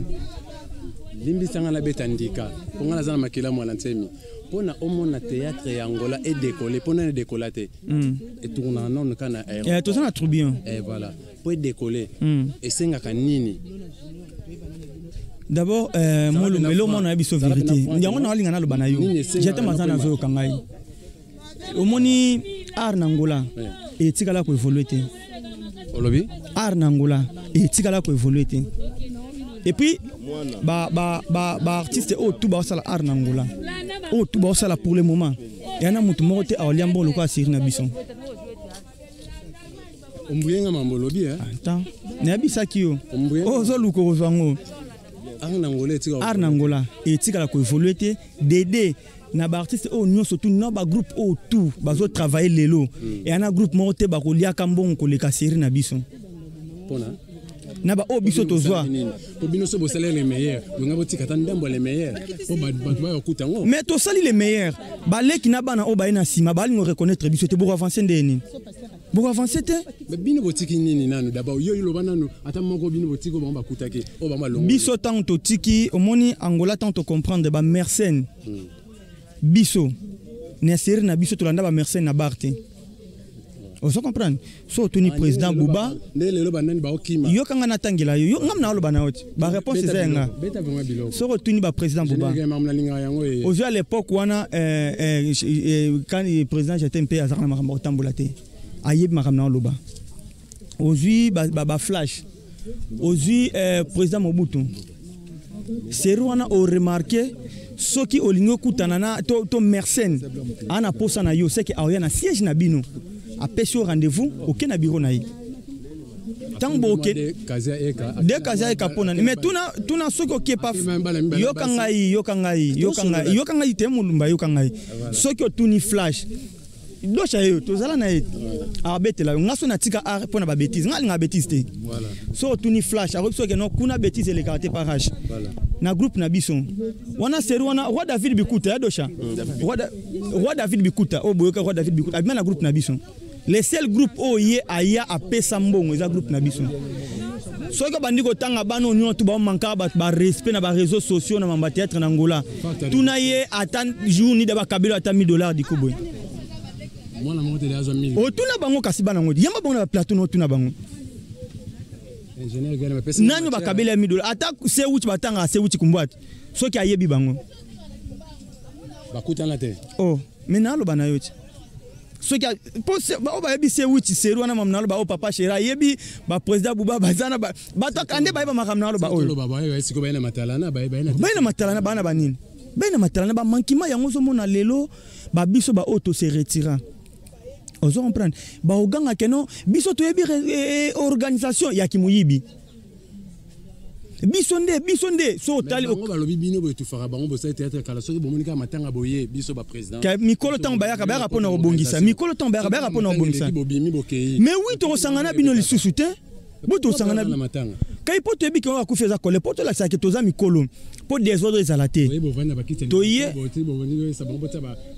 Limbisanga nabeta ndika mpo nga naza na makila mwana nsemi. Mpona omona théâtre ya Angola edécolle, mpona edécolla te, etournaka nano kaka na aéroport. Eh, toza na tourbillon. Eh, voilà, mpo edécolle esengaka nini? D'abord, Molumba, eloko mona biso vérité yango na olinga naloba na yo. Jete maza nazoyoka ngai, omoni art na Angola etikala koévolue te. Olobi? Art na Angola etikala koévolue te. Et puis baartiste oyo tu baosala art na Angola, oyo tu baosala pour le moment, eya na motu moko te aolia mbongo lokola série na biso. Ombuyenga mambo olobi, eh? Attends, nayebisaki yo, oyo ozoluka kozwa yango. Art na Angola etika Art na Angola etikala koévolue te. Dede na baartiste oyo nyonso tu na bagroupe oyo tu bazotravaille lelo, eya na groupe moko te bakoliaka mbongo koleka série na biso. Mpona Na baoyo biso tozwa. Po bino so bosala le meilleur, bonga botika ata ndambo ya le meilleur po bato baya kokuta yango. Mais tosali le meilleur, baleki na bana oyo baye na nsima balingo reconnaître biso te. Bokoavance nde nini? Bokoavance te. Mais bino botiki nini nanu d'abord? Yo loba nanu ata moko bino botiki oyo bango bakutaki, oyo bango balongo. Biso ntango totiki, omoni Angola, ntango tocomprendre bamercene, biso na série na biso tolanda bamercene na bar te. Ozo comprendre? So otuni président Buba. Nde lelo banani baokima? Yokanga, natangela yo, yo ngam na oloba na yo ti baréponse eza yanga. Beta vraiment biloko. Soki otuni baprésident Buba, nalingaka yango ye. Ozwi à l'époque wana, quand président Jete mpe azalaka na makambo ya kotambola te, ayebi makambo na oloba. Ozwi baflash, ozwi président Mobutu, série wana oremarke, soki olingi okutana na to mercene aa na posa na yo, seke aoya na siège na bino, apesi yo rendez-vous, oke na bureau na ye. Ntango boke de kazi eka mpo nani? Mais tuna, tuna soki oke pa, yoka ngai, yoka ngai, yoka ngai, yoka ngai te, Molumba, yoka ngai. Soki otuni flash dosha ye, tozala na ye, abetela yo. Nga so natika art mpo na babétise, nga alinga bétise te. So otuni flash, akoki soki no kuna bétise elekaka te parage na groupe na biso wana, série wana. Roi David Bikuta ya dosha, roi David Bikuta oyo boyoka, roi David Bikuta abima na groupe na biso. Le seul groupe oyo ye aya apesa mbongo eza groupe na biso. Soki obandi kotanga bana oyo nyonso baomankaka bato barespect na baréseaux sociaux na mamba théâtre na Angola, tuna ye ata jour nida bakabelo ata 1000 $ diku boye. Mwana moko te azwa 1000. Otuna bango kasi, bana yango yamba bango na baplateau na otuna bango. Ingénieur Gane bapesi. Nani bakabeli ya 1000 $? Ata sewuti batangaka sewuti kumbwati, soki ayebi bango. Bakutana te. Oh, mais naloba na yo ti soki mpo oyo bayebi sewuti seri wana, mamu naloba oyo, papa chéri ayebi, baprésident Buba baza na bato akande bayeba makambo naloba oyo. Toloba baye sikoyo baye na matalana, baye na Baye na matalana, bana banini baye na matalana, bamankima yango ozomona lelo babiso baoyo tose retira. Ozo comprendre? Baoganga keno biso toyebi organisation ya kimoyibi. Biso nde, biso nde so otali bango balobi bino boetufaka bango, bosali théâtre kala, soki bomoni kaka matanga boye, biso baprésident. Mikolo ntango bayaka, bayaka mpona kobongisa. Mikolo ntango bayaka, bayaka mpona kobongisa. Bobimi, bokei. Mais oui, tokosangana bino lisusu te. Bo tosangana na matanga. Kai mpo toyebi ke oyo akufi eza kole, mpo tolakisaka ke toza mikolo, mpo désordre ezala te. Toye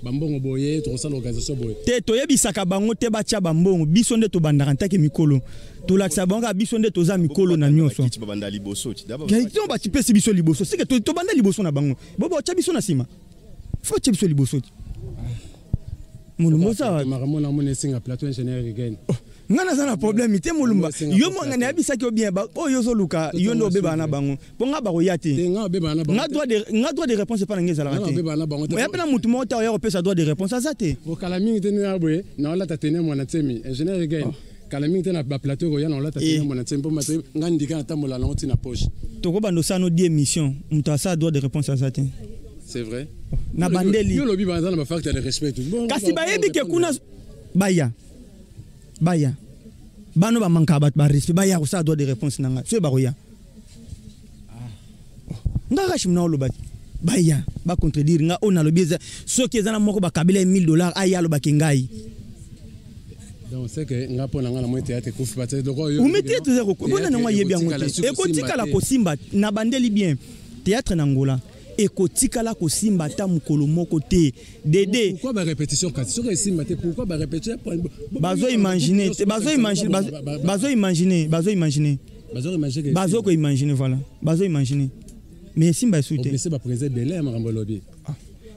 bambongo boye, tokosala organisation boye. Te, toyebisaka bango te batya bambongo. Biso nde tobandaka ntake mikolo, tolakisa bango kaka biso nde toza mikolo na nyonso. Babanda liboso. To batipesi biso liboso, seke tobanda liboso na bango, bo batya biso na nsima. Fo batya biso liboso ti molumba oza. Makambo namoni esenga plateau ingénieur again. Nga naza na problème te, molumba. Yo nga nayebisaki yo bien, oyo ozoluka yo nde obebana na bango, mpo nga bakoya te. Nga droit de réponse epa na ngai ezalaka te. Oya mpe na motu moko te oya kopesa droit de réponse aza te. Kala mingi te ndenge boye naolata tene mwana tsemi ingénieur again. Kala mingi te na baplateau koya, naolata tene mwana tsemi, mpo mate nga ndika natambola nango ntina poche. Tokobanda osala no 10 émission, moto asala droit de réponse aza te. C'est vrai. Na bandeli. Yo lobi baza na bafacte de respect. Kasi bayebi ke kuna baya baya bano bamankaka bato barespect, baya kosala droit de réponse na ngai soki bakoya. Nga Rachim na oloba baya bacontredire nga oyo nalobi. Eza soki eza na moko bakabela ye 1000 $, aya alobaki ngai. Donc c'est que nga mpo na nga na moi théâtre ekufi. Umi théâtre eza mpona nango ayebi yango te, ekotikala kosimba. Na bandeli bien, théâtre na Ngola ekotikala kosimba ata mokolo moko te, Dede. Pourquoi ba répétition? Kasi soki esimba te, pourquoi ba répétition? Bazo imaginer te, bazo imaginer, bazo imaginer, bazo imaginer, bazo ko imaginer, voilà, bazo imaginer, mais esimba esu te. Blessé ba président ebele ya makambo elobi.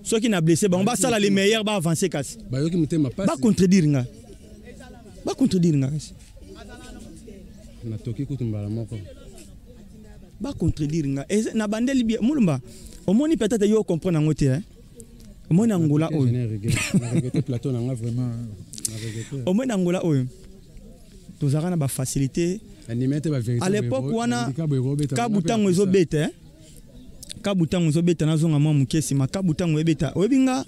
Soki na blessé bango, basala les meilleurs, ba avancer kasi. Bayoki motema pasi. Bacontredire nga, bacontredire nga kasi. Natoki kutu mbala moko. Bacontredire nga na bandeli bien, molumba. Omoni, peut-être yo comprendre yango te. Omoni Angola oyo, omoni Angola oyo tozalaka na bafacilité à l'époque wana. Kabu ntango ezobeta, kabu ntango ezobeta, nazonga mwa moke nsima. Kabu ntango ebeta, oyebi nga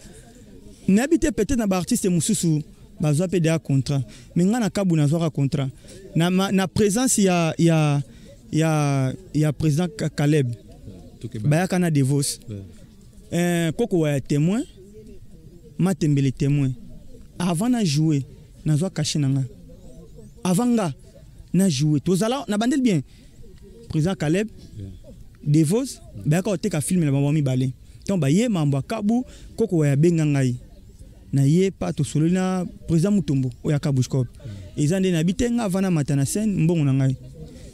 nayebi te, peut-être na baartiste mosusu bazwa mpe deya contrat, mais nga na kabu nazwaka contrat na présence ya président Caleb, bayaka na Devos, koko ya témoin, Matembele témoin. Avant na jouer, nazwa cachet na nga. Avant nga na jouer, tozala na bandeli bien, président Caleb, Devos, bayaka koteka film na bango mibale. Ntango baye mambo ya kabu, koko ya benga ngai na ye pa, tosololi na président Mutombo oyo ya Kabushcop. Eza nde nayebi te, nga avant namata na scène, mbongo na ngai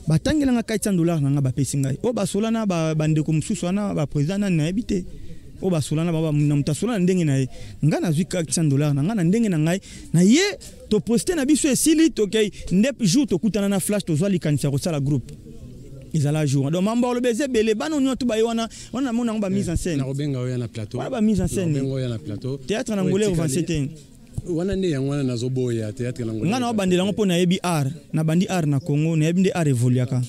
batangelanga 400 $ na ngai, bapesi ngai. Oyo basola na bandeko mosusu wana, baprésident nani nayebi te, oyo basola na na moto asola na ndenge na ye. Ngai nazwi 400 $ na ngai na ndenge na ngai na ye. Toposte na biso, esili, tokei. Nde jour tokutana na Flash, tozwa likanisi ya kosala groupe, ezala jour. Donc mambo aloba eza ebele. Bana nyonso to baye wana wana, namona yango ba mise en scène. Nakobenga oyo na plateau. Wana ba mise en scène. Nakobenga oyo na plateau. Théâtre na Ngolais avance te. Wana nde yango wana nazoboya théâtre na Ngolais. Nga na obandela yango mpo nayebi art, nabandi art na Congo, nayebi nde art évoluaka,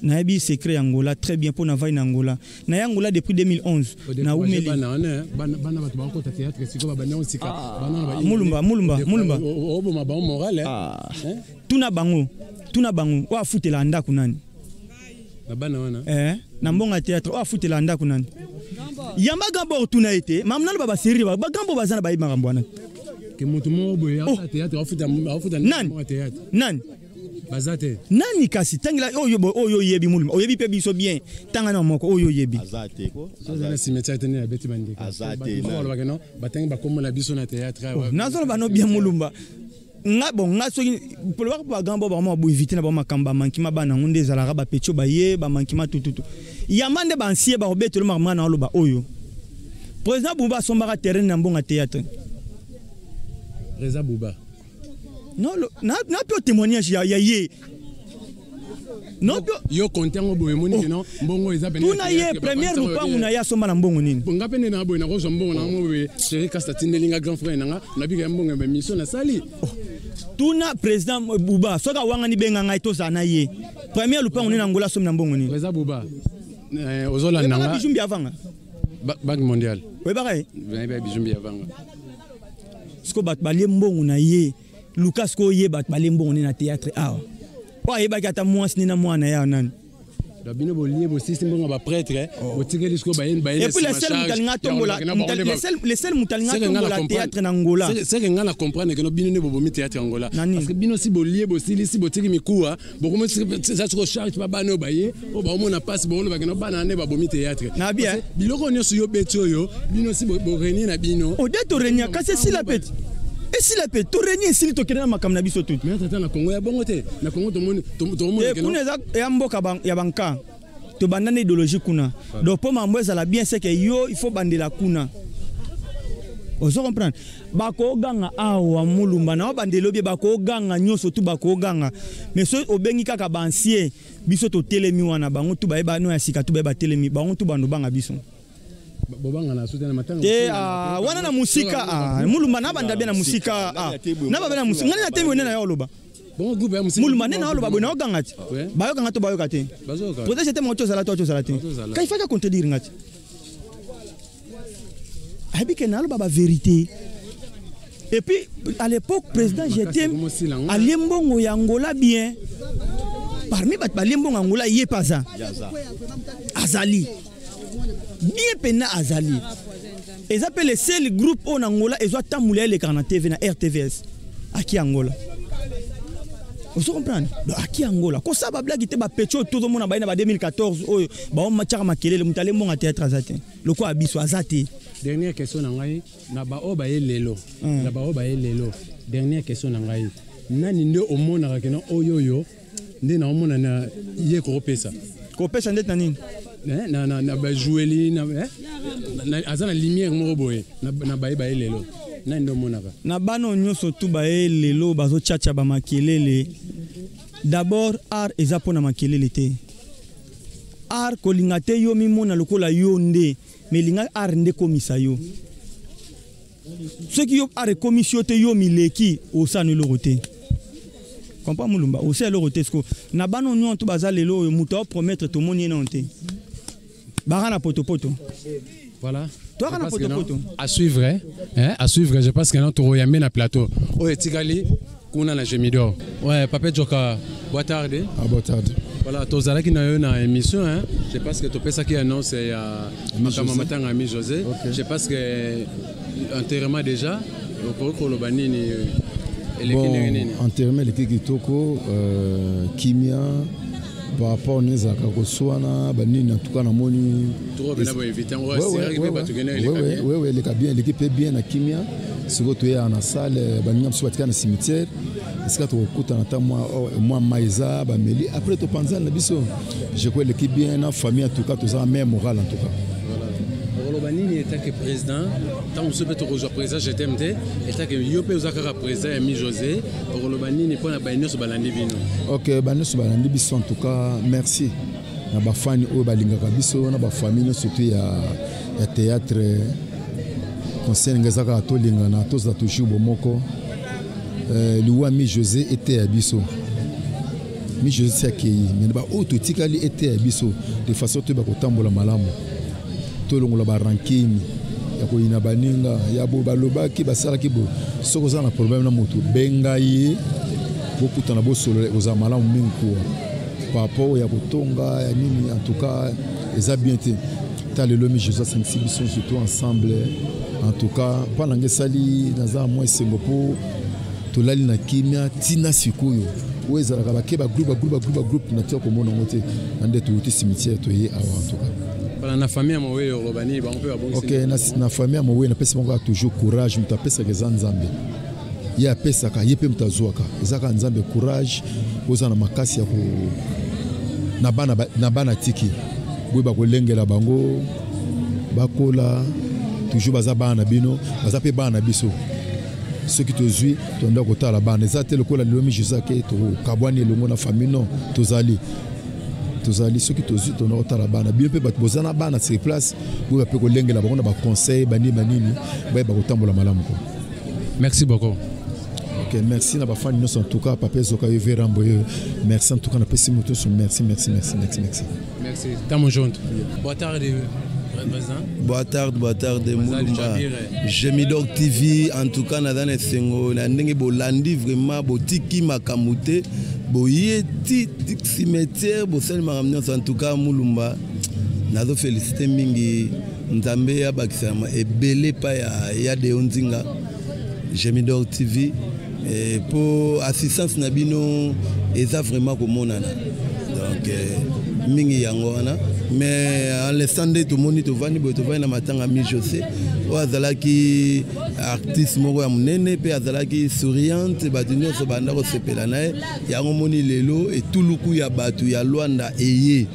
nayebi secret ya Angola très bien, mpo navai na Angola, na ya Angola depuis 2011, naumeli. Bana bato bakota théâtre sikoyo, babandi yango sika. Mulumba, mulumba, mulumba. Oboma bango moral. Tuna bango, tuna bango, oyo afutela ndako nani? Na bana wana? Eh, na mbongo ya théâtre, oyo afutela ndako nani? Yamba Gambor, tuna ye te. Mamu naloba, basérie bagambo baza na bayebi makambo wana. Ke moto moko boye asala théâtre afuta Nani? théâtre? Nani? Baza te. Nani kasi? Tangela oyo oyo oyebi, muluma, oyebi mpe biso bien. Tanga na moko oyo oyebi. Aza te ko. Aza na cimetière te nde abeti bandeko. Aza te. Balobaka no batangi bakombola biso na théâtre. Nazoloba no bien, mulumba. Nga bon, nga soki polobaka mpo bagambo bango baboevite na bango makambo bamankima bana yango nde ezalaka bapetio baye bamankima tututu. Yamba nde bansie bakobetelo makambo. Nga na oloba oyo président Buba asombaka terrain na mbongo ya théâtre. Président Buba? Non, na mpe témoignage ya ye. Non, yo compte yango boye, omoni ke non, mbongo eza pene. Tuna ye, première lupangu na ye asomba na mbongo nini? Nga mpe nde na boye nakozwa mbongo na ngo boye, chéri Kasta atindeli nga, grand frère na nga, nabika ya mbongo ya bamission nasali. Tuna président Buba, soki awangani, benga ngai tozala na ye. Première lupangu nini na Ngola asombi na mbongo nini? Président Buba, ozolanda nga? Bijumbi avanga. Banque mondiale. Oyebaka ye? Nayebi Bijumbi avanga. Sikoyo bato balie mbongo na ye, luka sikoyo ye, bato balie mbongo nini na théâtre awa oyo ayebaki ata mwasi nini na mwana ya nani? Donc bino bolie bosisi mbongo ba prêtre oh. botikeli sikoyo baye baye Et puis le seul moto alinga tombola le seul moto alinga tombola théâtre na Angola. C'est que nga na comprendre que no bino ne bobomi théâtre Angola. Parce que bino si bolie bosilisi botiki mikuwa bokomi ça sikoyo charge ba bana oyo baye oyo baomona mpasi boolobaka no bana nde babomi théâtre. Na bien. Biloko nyonso yo beti oyo bino si borenie na bino. Ode to renia kasi esila peti. Esila pe to renie esili tokende na makambo na biso tout. Mais tata na Congo ya bongo te. Na Congo tomoni tomoni eh, kuna eza ya mboka ya banka tobanda na idéologie kuna donc mpo mambo ezala bien c'est que yo il faut bandela kuna ozo comprendre bakoganga awa mulumba na obandela obie bakoganga nyonso tu bakoganga mais soki obengi kaka baancien biso totelemi wana bango tu bayeba no ya sika tu bayeba telemi bango tu bando banga biso te ah, wana na mosika ah, mulumba nabanda bia na mosika ah, nababa na mosika ngai natemi wene na yo oloba mulumba nde naoloba boye naoganga ti bayokanga to bayoka te protege te moko tozala to tozala te kai faka contredire nga ti ayebi ke naloba baverité et puis à l'époque président jetem alie mbongo ya angola bien parmi bato balie mbongo ya angola ye mpe aza azali bien mpena azali eza mpe le seul groupe oyo na angola ezwa tambola elekaka na tv na rtvs aki angola ozo comprendre donc aki angola kosala bablagi te bapeti oyo tozomona baye na ba 2014 oyo baomatiaka makelele moto ale mbongo théâtre aza te lokola biso aza te dernière question na ngai na baoyo baye lelo hmm. na baoyo baye lelo dernière question na ngai nani nde omonaka kena oyo oyo nde naomona na ye kokopesa kopesa ndeti na nini eh, na, na, na bajoueli na, eh, na, aza na lumière moko boye na, na baye baye lelo nani nde omonaka na bana oyo nyonso tu baye lelo bazochacha bamakelele d'abord art eza mpo na makelele te art kolinga te yo mimona lokola yo nde me linga art nde ekomisa yo soki yo art ekomisi yo te yo mileki osala eloko te comprend mulumba osala eloko te siko na bana nyonso to baza lelo oyo moto aopromettre tomoni ye nano te baka na potopoto Voilà. Toi, na potopoto. À suivre, hein, hein, à suivre, je pense que nous toyambe na plateau. Oyo etikali kuna na Gemidor. Ouais, Papa Joka, boa tarde. Ah, boa tarde. Voilà, tozalaki na yo na émission, hein. Je pense que topesaki annonce ya makambo matanga mi José. Okay. Je pense que enterrement déjà, okoki koloba nini eleki ndenge nini? Enterrement eleki kitoko, euh, kimia par rapport na ezalaka koswana banini en tout cas namoni eleka bien eleki mpe bien na kimia sikoyo toyaka na salle baninga mosusu batika na cimetière esika tokokutana ata mwa mai eza bameli après topanzani na biso je crois eleki bien na famille en tout cas toza même moral en tout cas okoloba nini etake président ntango mosusu mpe tokozwa président je t'aime te etake yo mpe oza kaka président ya mi josé okoloba nini mpo na baye nyonso balandi bino ok baye nyonso balandi biso en tout cas merci na bafani oyo balingaka biso na bafamille nyonso surtout ya, ya théâtre conseil nga eza kaka tolingana tozala toujours bomoko euh, liwa mi josé eteya biso mi josé si akei me baoyo totikali eteya biso de façon toyeba kotambola malamu tolongola barankini ya koyina baninga ya boye balobaki basalaki boye soki oza na problème na moto benga ye bokutana bosolola ekozala malamu mingi kuwa par rapport ya kotonga ya nini en tout cas eza bien te ta lelo mi jésus asangisi biso surtout ensemble en tout cas mpa na ngai esali naza mwa esengo mpo tolali na kimia ntina sikoyo oyo ezalaka bake bagroupe bagroupe bagroupe bagroupe na tia komona yango te na nde touti cimetière toye awa en tout cas voilà na famille ya moweyi oloba nini bango mpe babongisi ok na, na famille ya moweyi napesi bango kaka toujours courage moto apesaka eza nzambe ye apesaka ye mpe moto azwaka eza kaka nzambe courage oza na makasi ya ko na bana, na bana tiki boye bakolengela bango bakola toujours baza bana na bino baza mpe bana na biso soki tozwi tonda kotala bana eza te lokola lelo mi jesus ake tokabwani elongo na famille non tozali tozali soki tozwi tonda kotala bana bino mpe bato boza na bana sur place boyeba mpe kolengela bango na baconseil banini banini bayeba kotambola malamu ko merci beaucoup ok merci na bafani nyonso en tout cas papa ezoka yo verambo yo merci en tout cas napesi moto nyonso merci merci merci merci merci merci tamo junto boa tarde Boa tarde, boa tarde, Mulumba. Gemidor TV, en tout cas, naza na esengo na ndenge bolandi vraiment botiki makambo te. Boye ti cimetière bosali makambo nyonso. En tout cas Mulumba, nazo féliciter mingi. Nzambe abakisa ebele pa ya Deo Nzinga, Gemidor TV, po assistance na bino eza vraiment komonana. Donc mingi yango wana. Mais en l'instant nde tomoni tovandi boye, tovandi na matanga Mi José oyo azalaki artiste moko ya monene mpe azalaki souriante, bato nyonso banda kosepela na ye. Yango moni lelo etuluku ya bato ya Luanda eye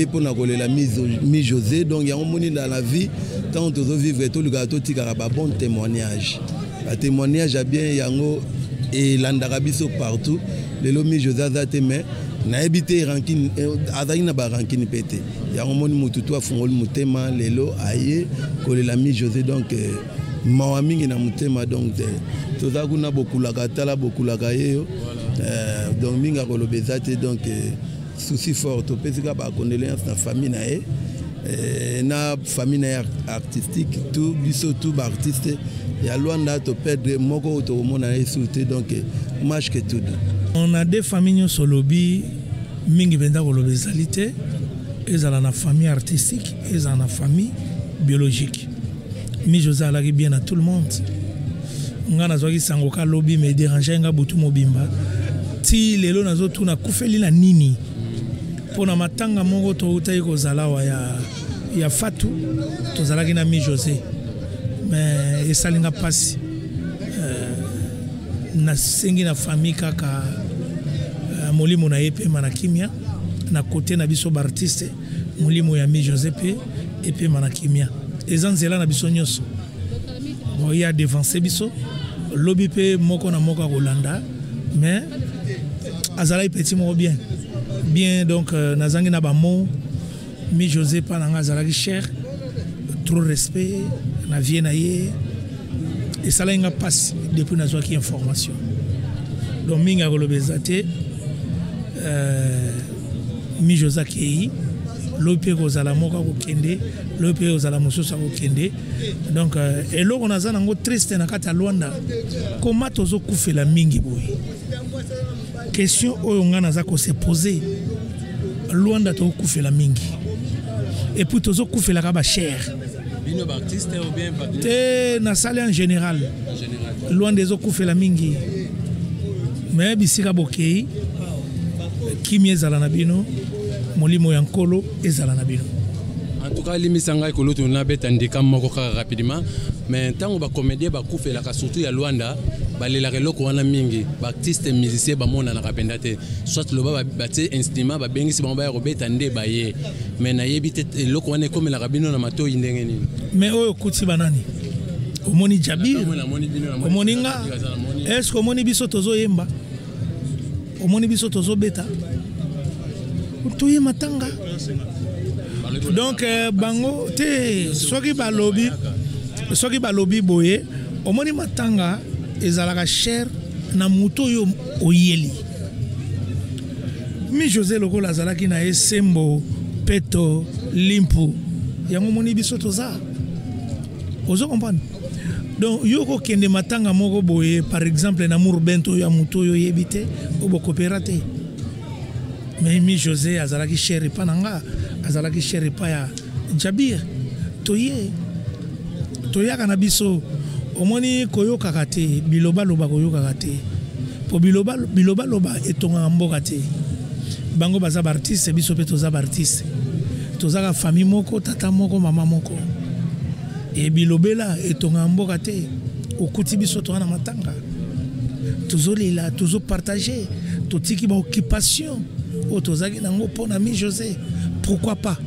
mpona kolela Mi José. Donc yango moni dans la vie, ntango tozovivre, tolukaka totikaka babon témoignage, batémoignage ya bien, yango elandaka biso partout. Lelo Mi José aza te, mais nayebi te rancune, azalaki na barancune mpe te. Yango moni motu tu afungoli motema, lelo aye kolela Mi José. Donc mawa mingi na motema. Donc toza kuna, bokulaka, tala bokulaka ye yo. Donc mingi akoloba eza te. Donc souci fort, topesi kaka bacondoléance na famille na ye, na famille na ye artistique, tout biso, tout baartiste ya Luanda. Toperdre moko oyo tokomona ye su te. Donc marche que tudo. On a deux familles nyonso. Olobi mingi mpenza, koloba ezali te. Ezala na famille artistique, ezala na famille biologique, Mi José alaki bien na tout le monde. Nga nazwaki sango ka lobi, me dérange nga butu mobimba ti lelo. Nazotuna kufeli na nini, mpo na matanga moko toutaki kozala awa ya Fatu, tozalaki na Mi José. Mais esali nga mpasi. Nasengi na famille kaka molimo na ye epema na kimia. Na kote na biso baartiste, molimo ya Mi José mpe epema na kimia. Eza nzela na biso nyonso. Bon, ye adevance biso, lobi mpe moko na moko akolanda. Mais azalaki petit moko bien bien. Donc nazangi na bamo. Mi José mpa na nga azalaki cher, trop respect na vie na ye. Esalaki nga mpasi depuis nazwaki information. Donc mingi akoloba eza te. Mi José akei, lobi mpe kozala moko akokende, lobi mpe kozala mosusu akokende. Donc eloko naza nango triste na kati ya Luanda, koma tozokufela mingi boye? Question oyo ngai naza kose poser. Luanda tokufela mingi, et puis tozokufelaka bachere te. Nasali en général, Luanda ezokufela mingi. Me bisika bokei, kimia ezala na bino, molimo ya Nkolo ezala na bino. En tout cas, limisa ngai kolutu, nabeta ndika moko kaka rapidement. Mais ntango bacomédien bakufelaka, surtout ya Luanda, balelaka eloko wana mingi. Baartiste musicien bamonanaka mpenza te, soit loba batie instrument, babengisi bango baya kobeta nde baye. Mais nayebi te eloko wana ekomelaka bino na matoi ndenge nini. Mais oyo okuti banani? Omoni Jabir, omoni nga, est ce que omoni biso tozoyemba? Omoni biso tozobeta? Toyema tanga. Donc bango te. Soki balobi boye, omoni matanga ezalaka cher na moto oyo oyeli. Mi José lokola azalaki na ye sembo, peto, limpu, yango omoni biso toza. Ozo comprendre? Donc yo kokende matanga moko boye, par exemple na Murbento oyo ya moto oyo oyebi te, oyo bokopera te. Mais Mi José azalaki cher epa na nga, azalaki cher epa ya Jabir. Toye, toyaka na biso. Omoni, koyokaka te bilobaloba, koyokaka te, po bilobaloba etongaka mboka te. Bango baza baartiste, biso mpe toza baartiste. Tozaka famille moko, tata moko, mama moko. E bilobela etongaka mboka te. Okuti biso toza na matanga, tozolela, tozopartage, totiki baoccupation oyo tozalaki nango mpo na Mi José. Pourquoi pas?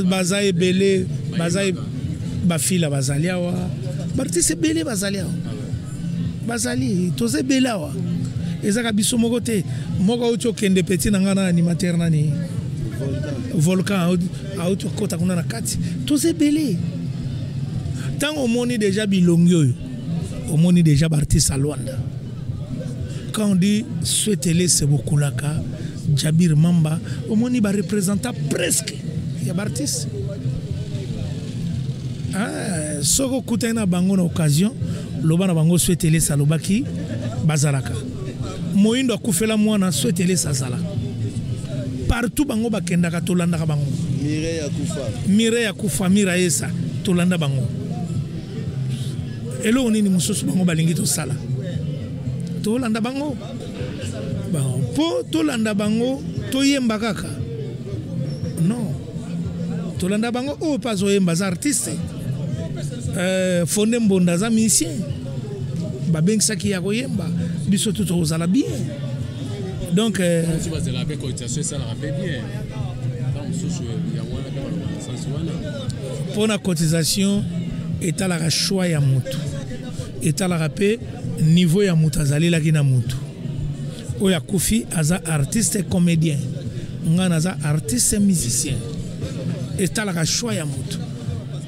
Baza ebele, baza bafila, bazali awa, baartiste ebele bazali awa, bazali, toza ebele awa. Ezaka biso moko te. Moko auti okende, petit na ngai na animateur nani, Volcan, auti okota kuna na kati. Toza ebele. Ntango omoni deja bilongi oyo, omoni deja baartiste ya Luanda. Quand on dit Souhaitele Sebokulaka, Jabir Mamba, omoni bareprésentant presque ya baartiste. Ah, soki okutani na bango na occasion, loba na bango Souhaitele alobaki. Bazalaka. Moyindo akufela mwana Swete Elesa azala. Partout bango bakendaka tolandaka bango. Mireille akufa. Mireille akufa, Miraesa tolanda bango. Eloko nini mosusu bango balingi tosala? Tolanda bango. Bon, po tolanda bango toyemba kaka. Non. Tolanda bango oyo mpe azoyemba aza artiste. Fonde Mbonda aza musicien. Babengisaki ya koyemba biso tout tokozala bien. Donc Mosusu bazela mpe cotisation esalaka mpe bien. Ntango mosusu yango wana mpe baloba na sensi wana. Mpona cotisation etalaka choix ya motu, etalaka mpe niveau ya motu azalelaki na motu. Oyo akufi aza artiste comédien, nga naza artiste musicien. Etalaka choix ya motu.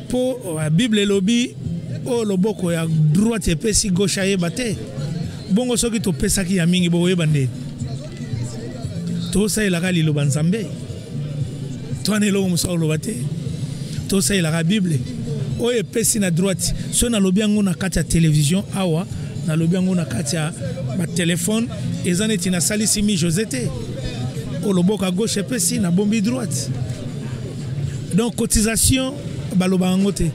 Po Bible elobi oyo loboko ya droite epesi gauche ayeba te. Bongo soki topesaki ya mingi bokoyeba nde tosalelaka liloba Nzambe. Towana eloko mosusu akoloba te. Tosalelaka Bible oyo epesi na droite. Soki nalobi yango na kati ya télévision awa, nalobi yango na kati ya ba téléphone, eza neti nasalisi mi José te. Oyo loboko ya gauche epesi nabombi droite. Donc cotisation baloba yango te,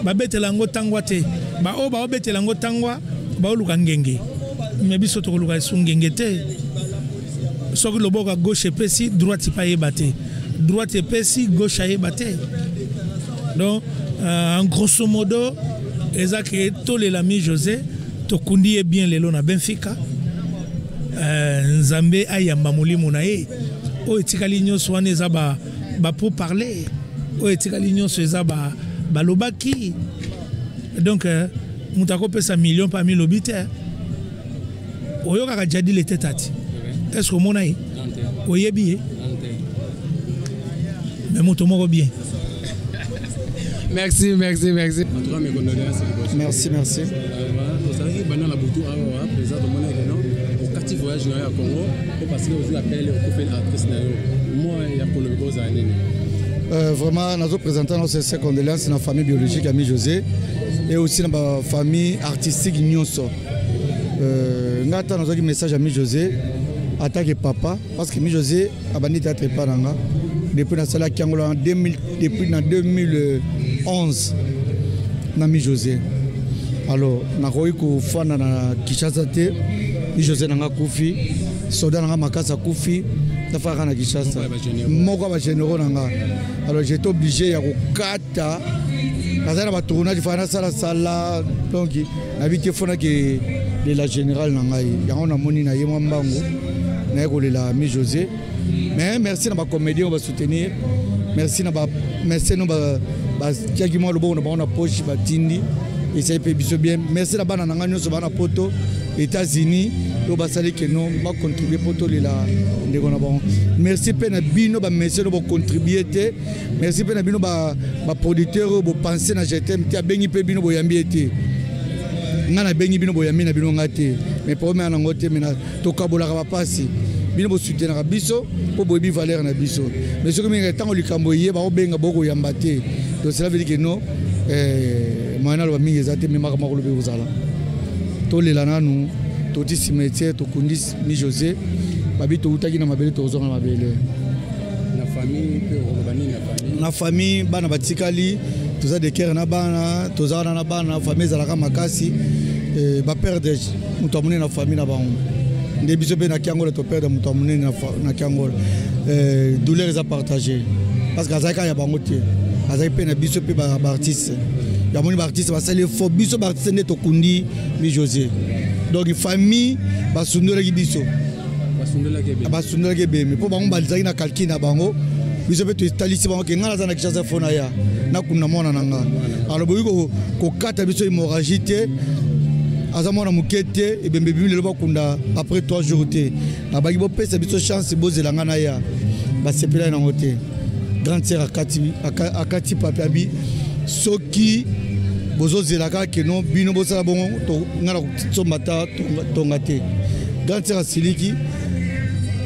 babetela yango tangwa te. Ba oyo baobetela yango tangwa baoluka ngenge, mais biso tokoluka esu ngenge te. Soki loboko ya gauche epesi droite pa yeba te, droite epesi gauche ayeba te. Donc en grosso modo eza ke tolela mi José, tokundi ye bien lelo na Benfica. Nzambe ayamba molimo na ye. Oyo etikali nyonso wana eza ba pour parler, oyo etikali nyonso eza balobaki. Donc moto akopesa million pa milobi te. Oyokaka Jadil ete tati. Est-ce que omona ye? Oyebi ye? Mais moto moko bien. Merci, merci, merci. En tout cas, mes condoléances. Merci, merci. Ozalaki banda na butu awa, président tomona ke non, okati voyage na yo ya Congo, po parce que ozwi appel okufeli actrice na yo. Moi ya kolobi kozala nini? Vraiment, nazo présenter nos sincères condoléances na famille biologique ya Mi José et aussi na ba famille artistique nyonso. Nga ata nazwaki message ya Mi José attaque papa, parce que Mi José abandi théâtre epa na nga depuis nasalaki yango en 2000, depuis na 2011 na Mi José. Alors nakoki kofanda na Kinshasa te, Mi José na nga akufi, soldat na nga makasi akufi, nafaka na Kinshasa moko ya ba généraux na nga. Alors j'étais obligé ya kokata, nazali na ba tournage, fana nasala sala, donc nayebi te fona ke lela général na ngai yango namoni na ye mwa mbango naye kolela Mi José. Mais merci na ba comédien oyo ba soutenir, merci na ba merci no ba batiaki mwa loboko na bango na poche batindi esali mpe biso bien. Merci na bana na ngai nyonso bana poto États-Unis oyo basali ke no bacontribue mpo tolela ndeko na bango. Merci mpe na bino ba monsieur no bocontribue te. Merci mpe na bino ba producteur oyo bopense na je t'aime te, abengi mpe bino boyambi ye te. Nga nabengi bino boyambi na bino nga te, mais problème ya nango te, mais tokabolaka bapasi. Bino bosoutenaka biso mpo boyebi valeur na biso, mais soki mingi ntango likambo eye bakobenga bokoyamba te. Donc cela veut dire que non, moyen naloba mingi eza te, mais makambo akoloba ekozala. Tolela nanu, toti cimetière, tokundi Mi José, babi toutaki na mabele, tozonga na mabele. Na famille mpe okoloba nini na famille? Na famille bana batikali, toza de cœur na bana, toza wana na bana, famille ezalaka makasi. Ba perdre moto ya monene na famille na bango. Nde biso mpe na Kiangola to perdre moto ya monene na Kiangola. Douleur eza partagée parce que azalaki kaka ya bango te, azalaki mpe na biso mpe ba artiste. Ya moni ba artiste basali fort, biso ba artiste nde tokundi Mi José. Donc famille basundolaki biso. Basundolaki ebembe. Basundolaki ebembe mpo bango bazalaki na calcul na bango. Biso mpe totalisi bango ke ngai naza na Kinshasa fo na ya nakunda mwana na nga. Alors boyi kokata biso hémorragie te, aza mwana moke te, ebembe ebimi lelo bakunda après 3 jours te. Nabaki bopesa biso chance bozela nga na ya. Basepelaki nango te. Grande sœur akati papi abi soki bozozela kaka ke non bino bosala bongo, nga na kosomba ta tonga te. Grande sœur asiliki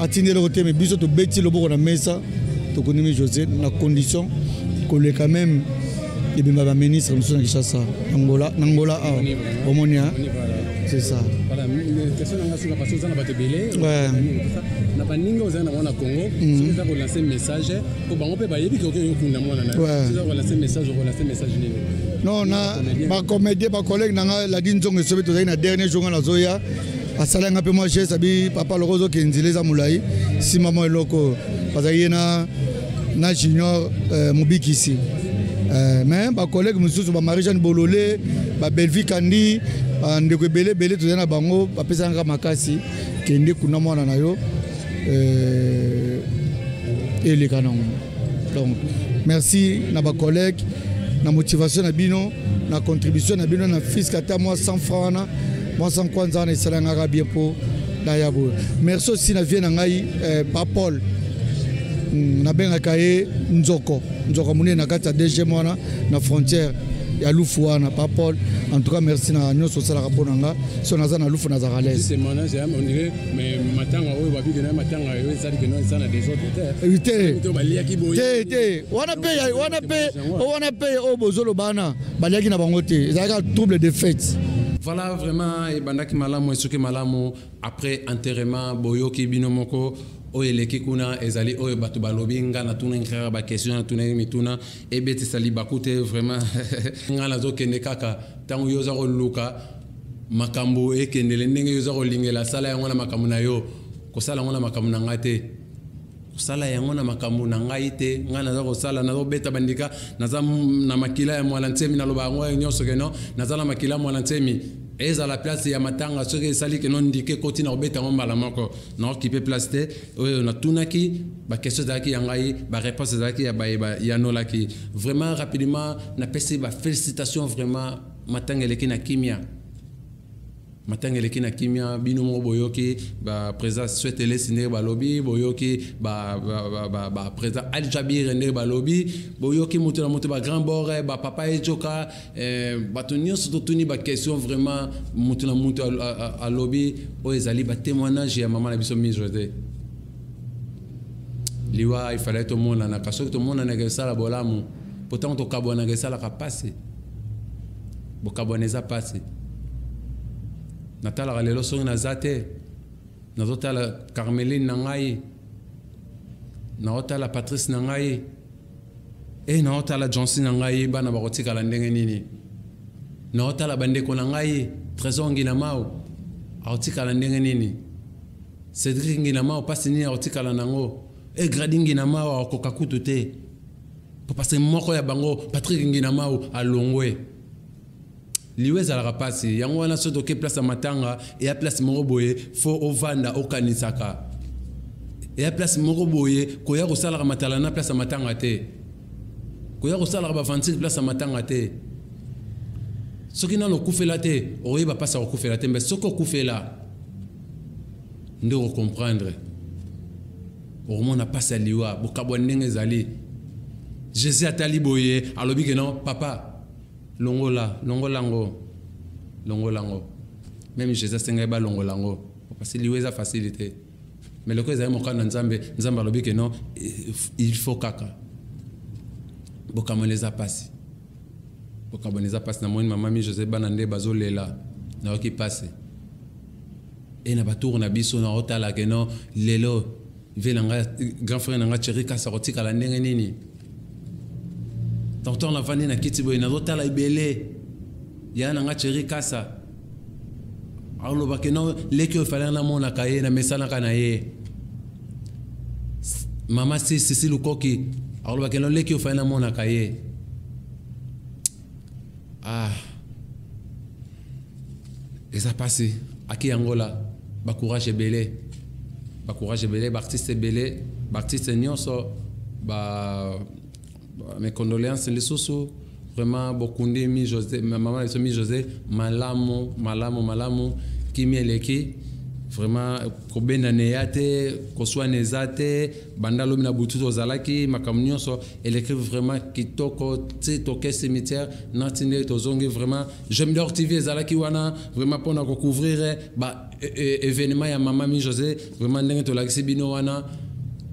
atindi eloko te, mais biso tobeti loboko na mesa, tokundi Mi José na condition koleka même ebemba ba ministre mosusu na Kinshasa, na Angola, na Angola awa. Omoni, hein? C'est ça. Voilà, question na nga suka parce que oza na bato ebele. Na baninga oza na bango na Congo, soki eza kolancer message, po bango mpe bayebi ke okoki kokunda mwana na yo. Soki eza kolancer message, okolancer message nini? Non, na bacomédien, bacollègue na nga Ladi Nzongo Esobe, tozali na dernier jour nga nazoya, asalaki nga mpe mwa geste, abi papa loko ozokende nzela eza molai, nsima mwa eloko bazalaki ye na na Junior Mobikisi. Mais bacollègue mosusu, ba Marie Jeanne Bolole, ba Bellevue Kandi, bandeko ebele ebele tozali na bango, bapesaka nga makasi, kende kuna mwana na yo, eleka nango. Donc merci na bacollègue, na motivation na bino, na contribution na bino, na fisc ata mwa 100 francs wana, mwa 100 kwanza wana esalangaka bien mpo naya boye. Merci aussi na vie na ngai, pa Paul, nabengaka ye Nzoko, Nzoko monene na kati ya DGM wana na frontière ya Lufu wana, pa Paul. En tout cas merci na nyonso osalaka mpo na nga, so naza na Lufu nazalaka l'aise. Témoignage, on dirait, mais matanga oyo babi ke na matanga oyo ezali ke no eza na désordre te. Te. To baliaki boye. Te, te. Wana pe ya, wana pe, wana pe oyo bozoloba wana, baliaki na bango te. Ezalaki trouble de fête. Voilà, vraiment ebandaki malamu, esoki malamu après enterrement boyoki bino moko oyo eleki kuna ezali oyo bato balobi. Nga natunaki kaka ba question, natunaki mituna ebetisa libaku te. Vraiment nga nazokende kaka ntango yo oza koluka makambo ekendele ndenge yo oza kolingela, sala yango na makambo na yo, kosala yango na makambo na ngai te, kosala yango na makambo na ngai te. Ngai naza kosala, nazobeta bandika, naza na makila ya mwana nsemi, naloba yango nyonso keno naza na makila ya mwana nsemi. Ezala place ya matanga, soki esali keno ndike ekoti na kobeta yango mbala moko, naokipe place te. Oyo natunaki baquestion ezalaki ya ngai, baréponse ezalaki ya baye bayanolaki. Vraiment rapidement napesi bafélicitation. Vraiment matanga eleki na kimia, matanga eleki na kimia. Bino moko boyoki baprésident Swetelesi ndenge balobi, boyoki baprésident Aljabir ndenge balobi, boyoki moto na moto, bagrand bord, bapapa Ejoka, bato nyonso totuni baquestion. Vraiment moto na moto alobi oyo ezali batémoignage ya mama na biso Misre te. Liwa ifale tomonanaka, soki tomonanaka esala bolamu, po ntango tokabwanaka esalaka pasi, bokabwana eza pasi. Natalaka lelo soki naza te, nazotala Carmeline na ngai, naotala Patrice na ngai, e naotala Johnson na ngai, bana bakotikala ndenge nini? Naotala bandeko na ngai, Trésor Ngina Mao akotikala ndenge nini? Cédric Ngina Mao mpasi nini akotikala nango? E Gradi Ngina Mao akokoka kutu te, po parce que moko ya bango, Patrick Ngina Mao, alongwe. Liwa ezalaka mpasi. Yango wana soki toke place ya matanga, eya place moko boye fo ovanda okanisaka, eya place moko boye koya kosalaka matala na place ya matanga te, koya kosalaka bavantile place ya matanga te. Soki nano okufela te, okoyeba mpasi ya kokufela te, mbe soki okufela nde okocomprendre, okomona mpasi ya liwa, bokabwa ndenge ezali. Jésus atali boye, alobi ke non papa, longola, longola yango, longola yango. Même Jésus asengai balongola yango, parce que liwa eza facile te, mais loko ezali mokano na Nzambe. Nzambe alobi ke non, il faut kaka bokamwana, eza mpasi, bokabwana eza mpasi. Namoni mama Mi José, bana nde bazolela, nayoki mpasi. E na batour na biso naotala ke non, lelo vie na ngai, grand frère na ngai Thierry Kasa kotikala ndenge nini? Tonton navandi na kiti boye, nazotala ebele ya na ngai Thierry Kasa, aloba ke non, leki oyo efalaki namonaka ye, namesanaka na ye. Mama si Sisi Lukoki aloba ke non, leki oyo efali namonaka ye. Ah, eza mpasi. Aki yango la bacourage ebele, bacourage ebele, baartiste ebele, baartiste nyonso, ba mes condoléances lisusu. Vraiment bokundi Mi José, mama na biso Mi José, malamu, malamu, malamu, kimia eleki. Vraiment kobendana eya te, koswana eza te. Banda lobi na butu tozalaki, makambo nyonso eleki vraiment kitoko ti toke cimetière na ti nde tozongi. Vraiment Gemdor TV ezalaki wana vraiment mpona kocouvrir ba événement ya mama Mi José. Vraiment ndenge tolakisi bino wana.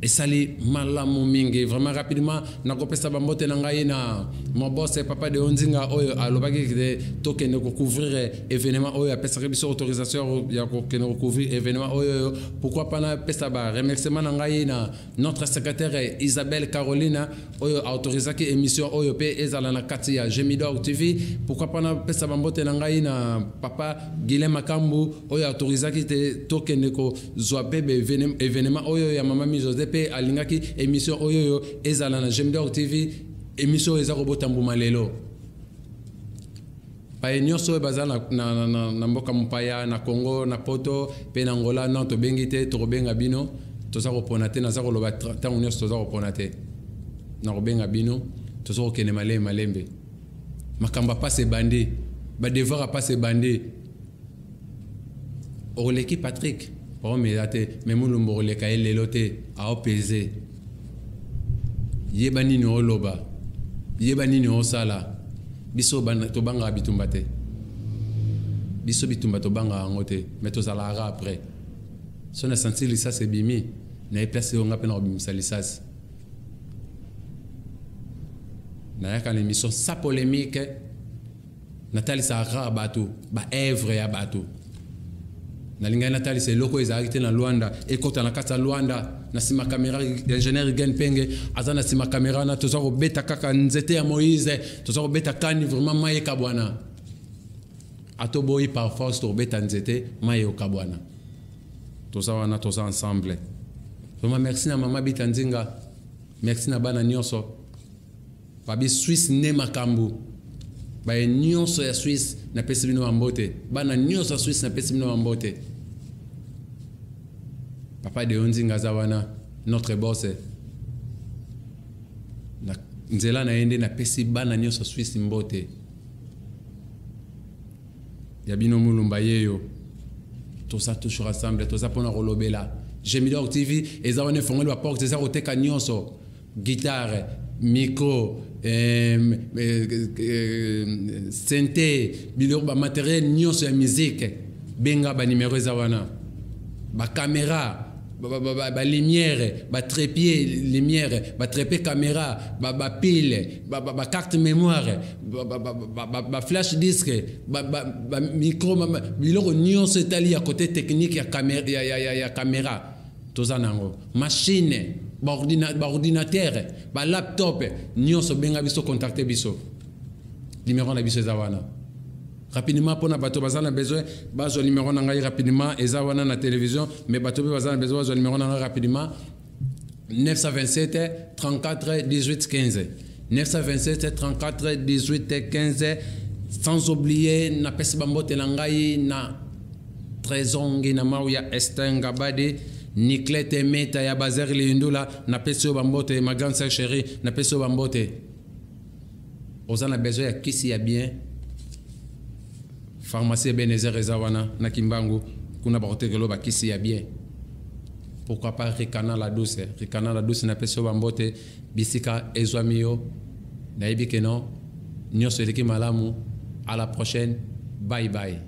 Esali malamu mingi. Vraiment rapidement nakopesa bambote na ngai na mon boss papa de Onzinga oyo alobaki ke tokende kocouvrir événement oyo, apesaki biso autorisation ya kokende kocouvrir événement oyo. Pourquoi pas napesa ba remerciement na ngai na notre secrétaire Isabelle Carolina oyo autorisaki émission oyo mpe ezala na kati ya Gemidor TV. Pourquoi pas napesa bambote na ngai na papa Guilain Makambu oyo autorisaki te tokende kozwa mpe événement oyo ya mama Mi José, mpe alingaki émission oyo oyo ezala na Gemidor TV. Émission oyo eza kobota mbuma lelo. Baye nyonso oyo baza na mboka mopaya, na Congo, na Poto mpe na Angola, non, tobengi te, tokobenga bino. Toza kopona te, naza koloba ntango nyonso, toza kopona te, nakobenga bino. Toza kokende malembe malembe. Makambo apasi ebandi, badevoir apasi ebandi. Oleki Patrick baomela te, me Molumba oleka ye lelo te, aopese. Yeba nini oloba, yeba nini osala. Biso tobangaka bitumba te, biso bitumba tobangaka yango te, me tozalaka après. So na sentir lisasi ebimi na ye place oyo, nga mpe na kobimisa lisasi. Nayaka na émission sans polémique, natalisaka kaka bato baœuvre ya bato. Nalingai natalisa eloko oyo ezalaki te na Lwanda, ekɔta na kati ya Lwanda. Na nsima caméra, ingénieur Gen Penge aza na nsima caméra wana. Toza kobeta kaka nzete ya Moïse, toza kobeta kani vraiment mai ekabwana. Atoboyi par force, tokobeta nzete, mai ekabwana. Toza wana, toza ensemble. Vraiment merci na mama Bita Nzinga, merci na bana nyonso babi Suisse nde makambo. Baye nyonso ya Suisse, napesi bino bambote. Bana nyonso ya Suisse, napesi bino bambote. Papa Deo Nzinga aza wana, notre boss. Na nzela na ye nde napesi bana nyonso Suisse mbote. Ya bino Mulumba yeyo, toza toujours ensemble, toza mpona kolobela. Gemidor TV eza wana, efongoli baporte, eza koteka nyonso: guitare, micro, synthé, biloko, bamatériel nyonso ya musique. Benga, banimero eza wana, bacaméra, balumière, batrépied lumière, batrépied caméra, bapile, bacarte mémoire, baflash disque, bamicro, biloko nyonso etali ya côté technique ya caméra, toza nango. Machine, baordinateur, balaptop nyonso, benga biso, contacte biso, numéro na biso eza wana. Rapidement, mpona bato baza na besoin bazwa numéro na ngai rapidement, eza wana na télévision, mais bato mpe baza na besoin bazwa numéro na ngai rapidement: 927 34 18 15, 927 34 18 15. Sans oublier, napesi bambote na ngai na Trésor na mau ya Esther Ngabadi, Niclete Meta ya Bazer Liyundula, napesi yo bambote. Ma grande sœur chérie, napesi yo bambote. Oza na besoin ya kisi ya bien, pharmacie Ebenezer eza wana na Kimbangu kuna, bakotekela bakisi ya bien. Pourquoi pas Rikana la douce, Rikana la douce, napesi yo bambote bisika ezwami yo. Nayebi ke non, nyonso eleki malamu. À la prochaine, bye bye.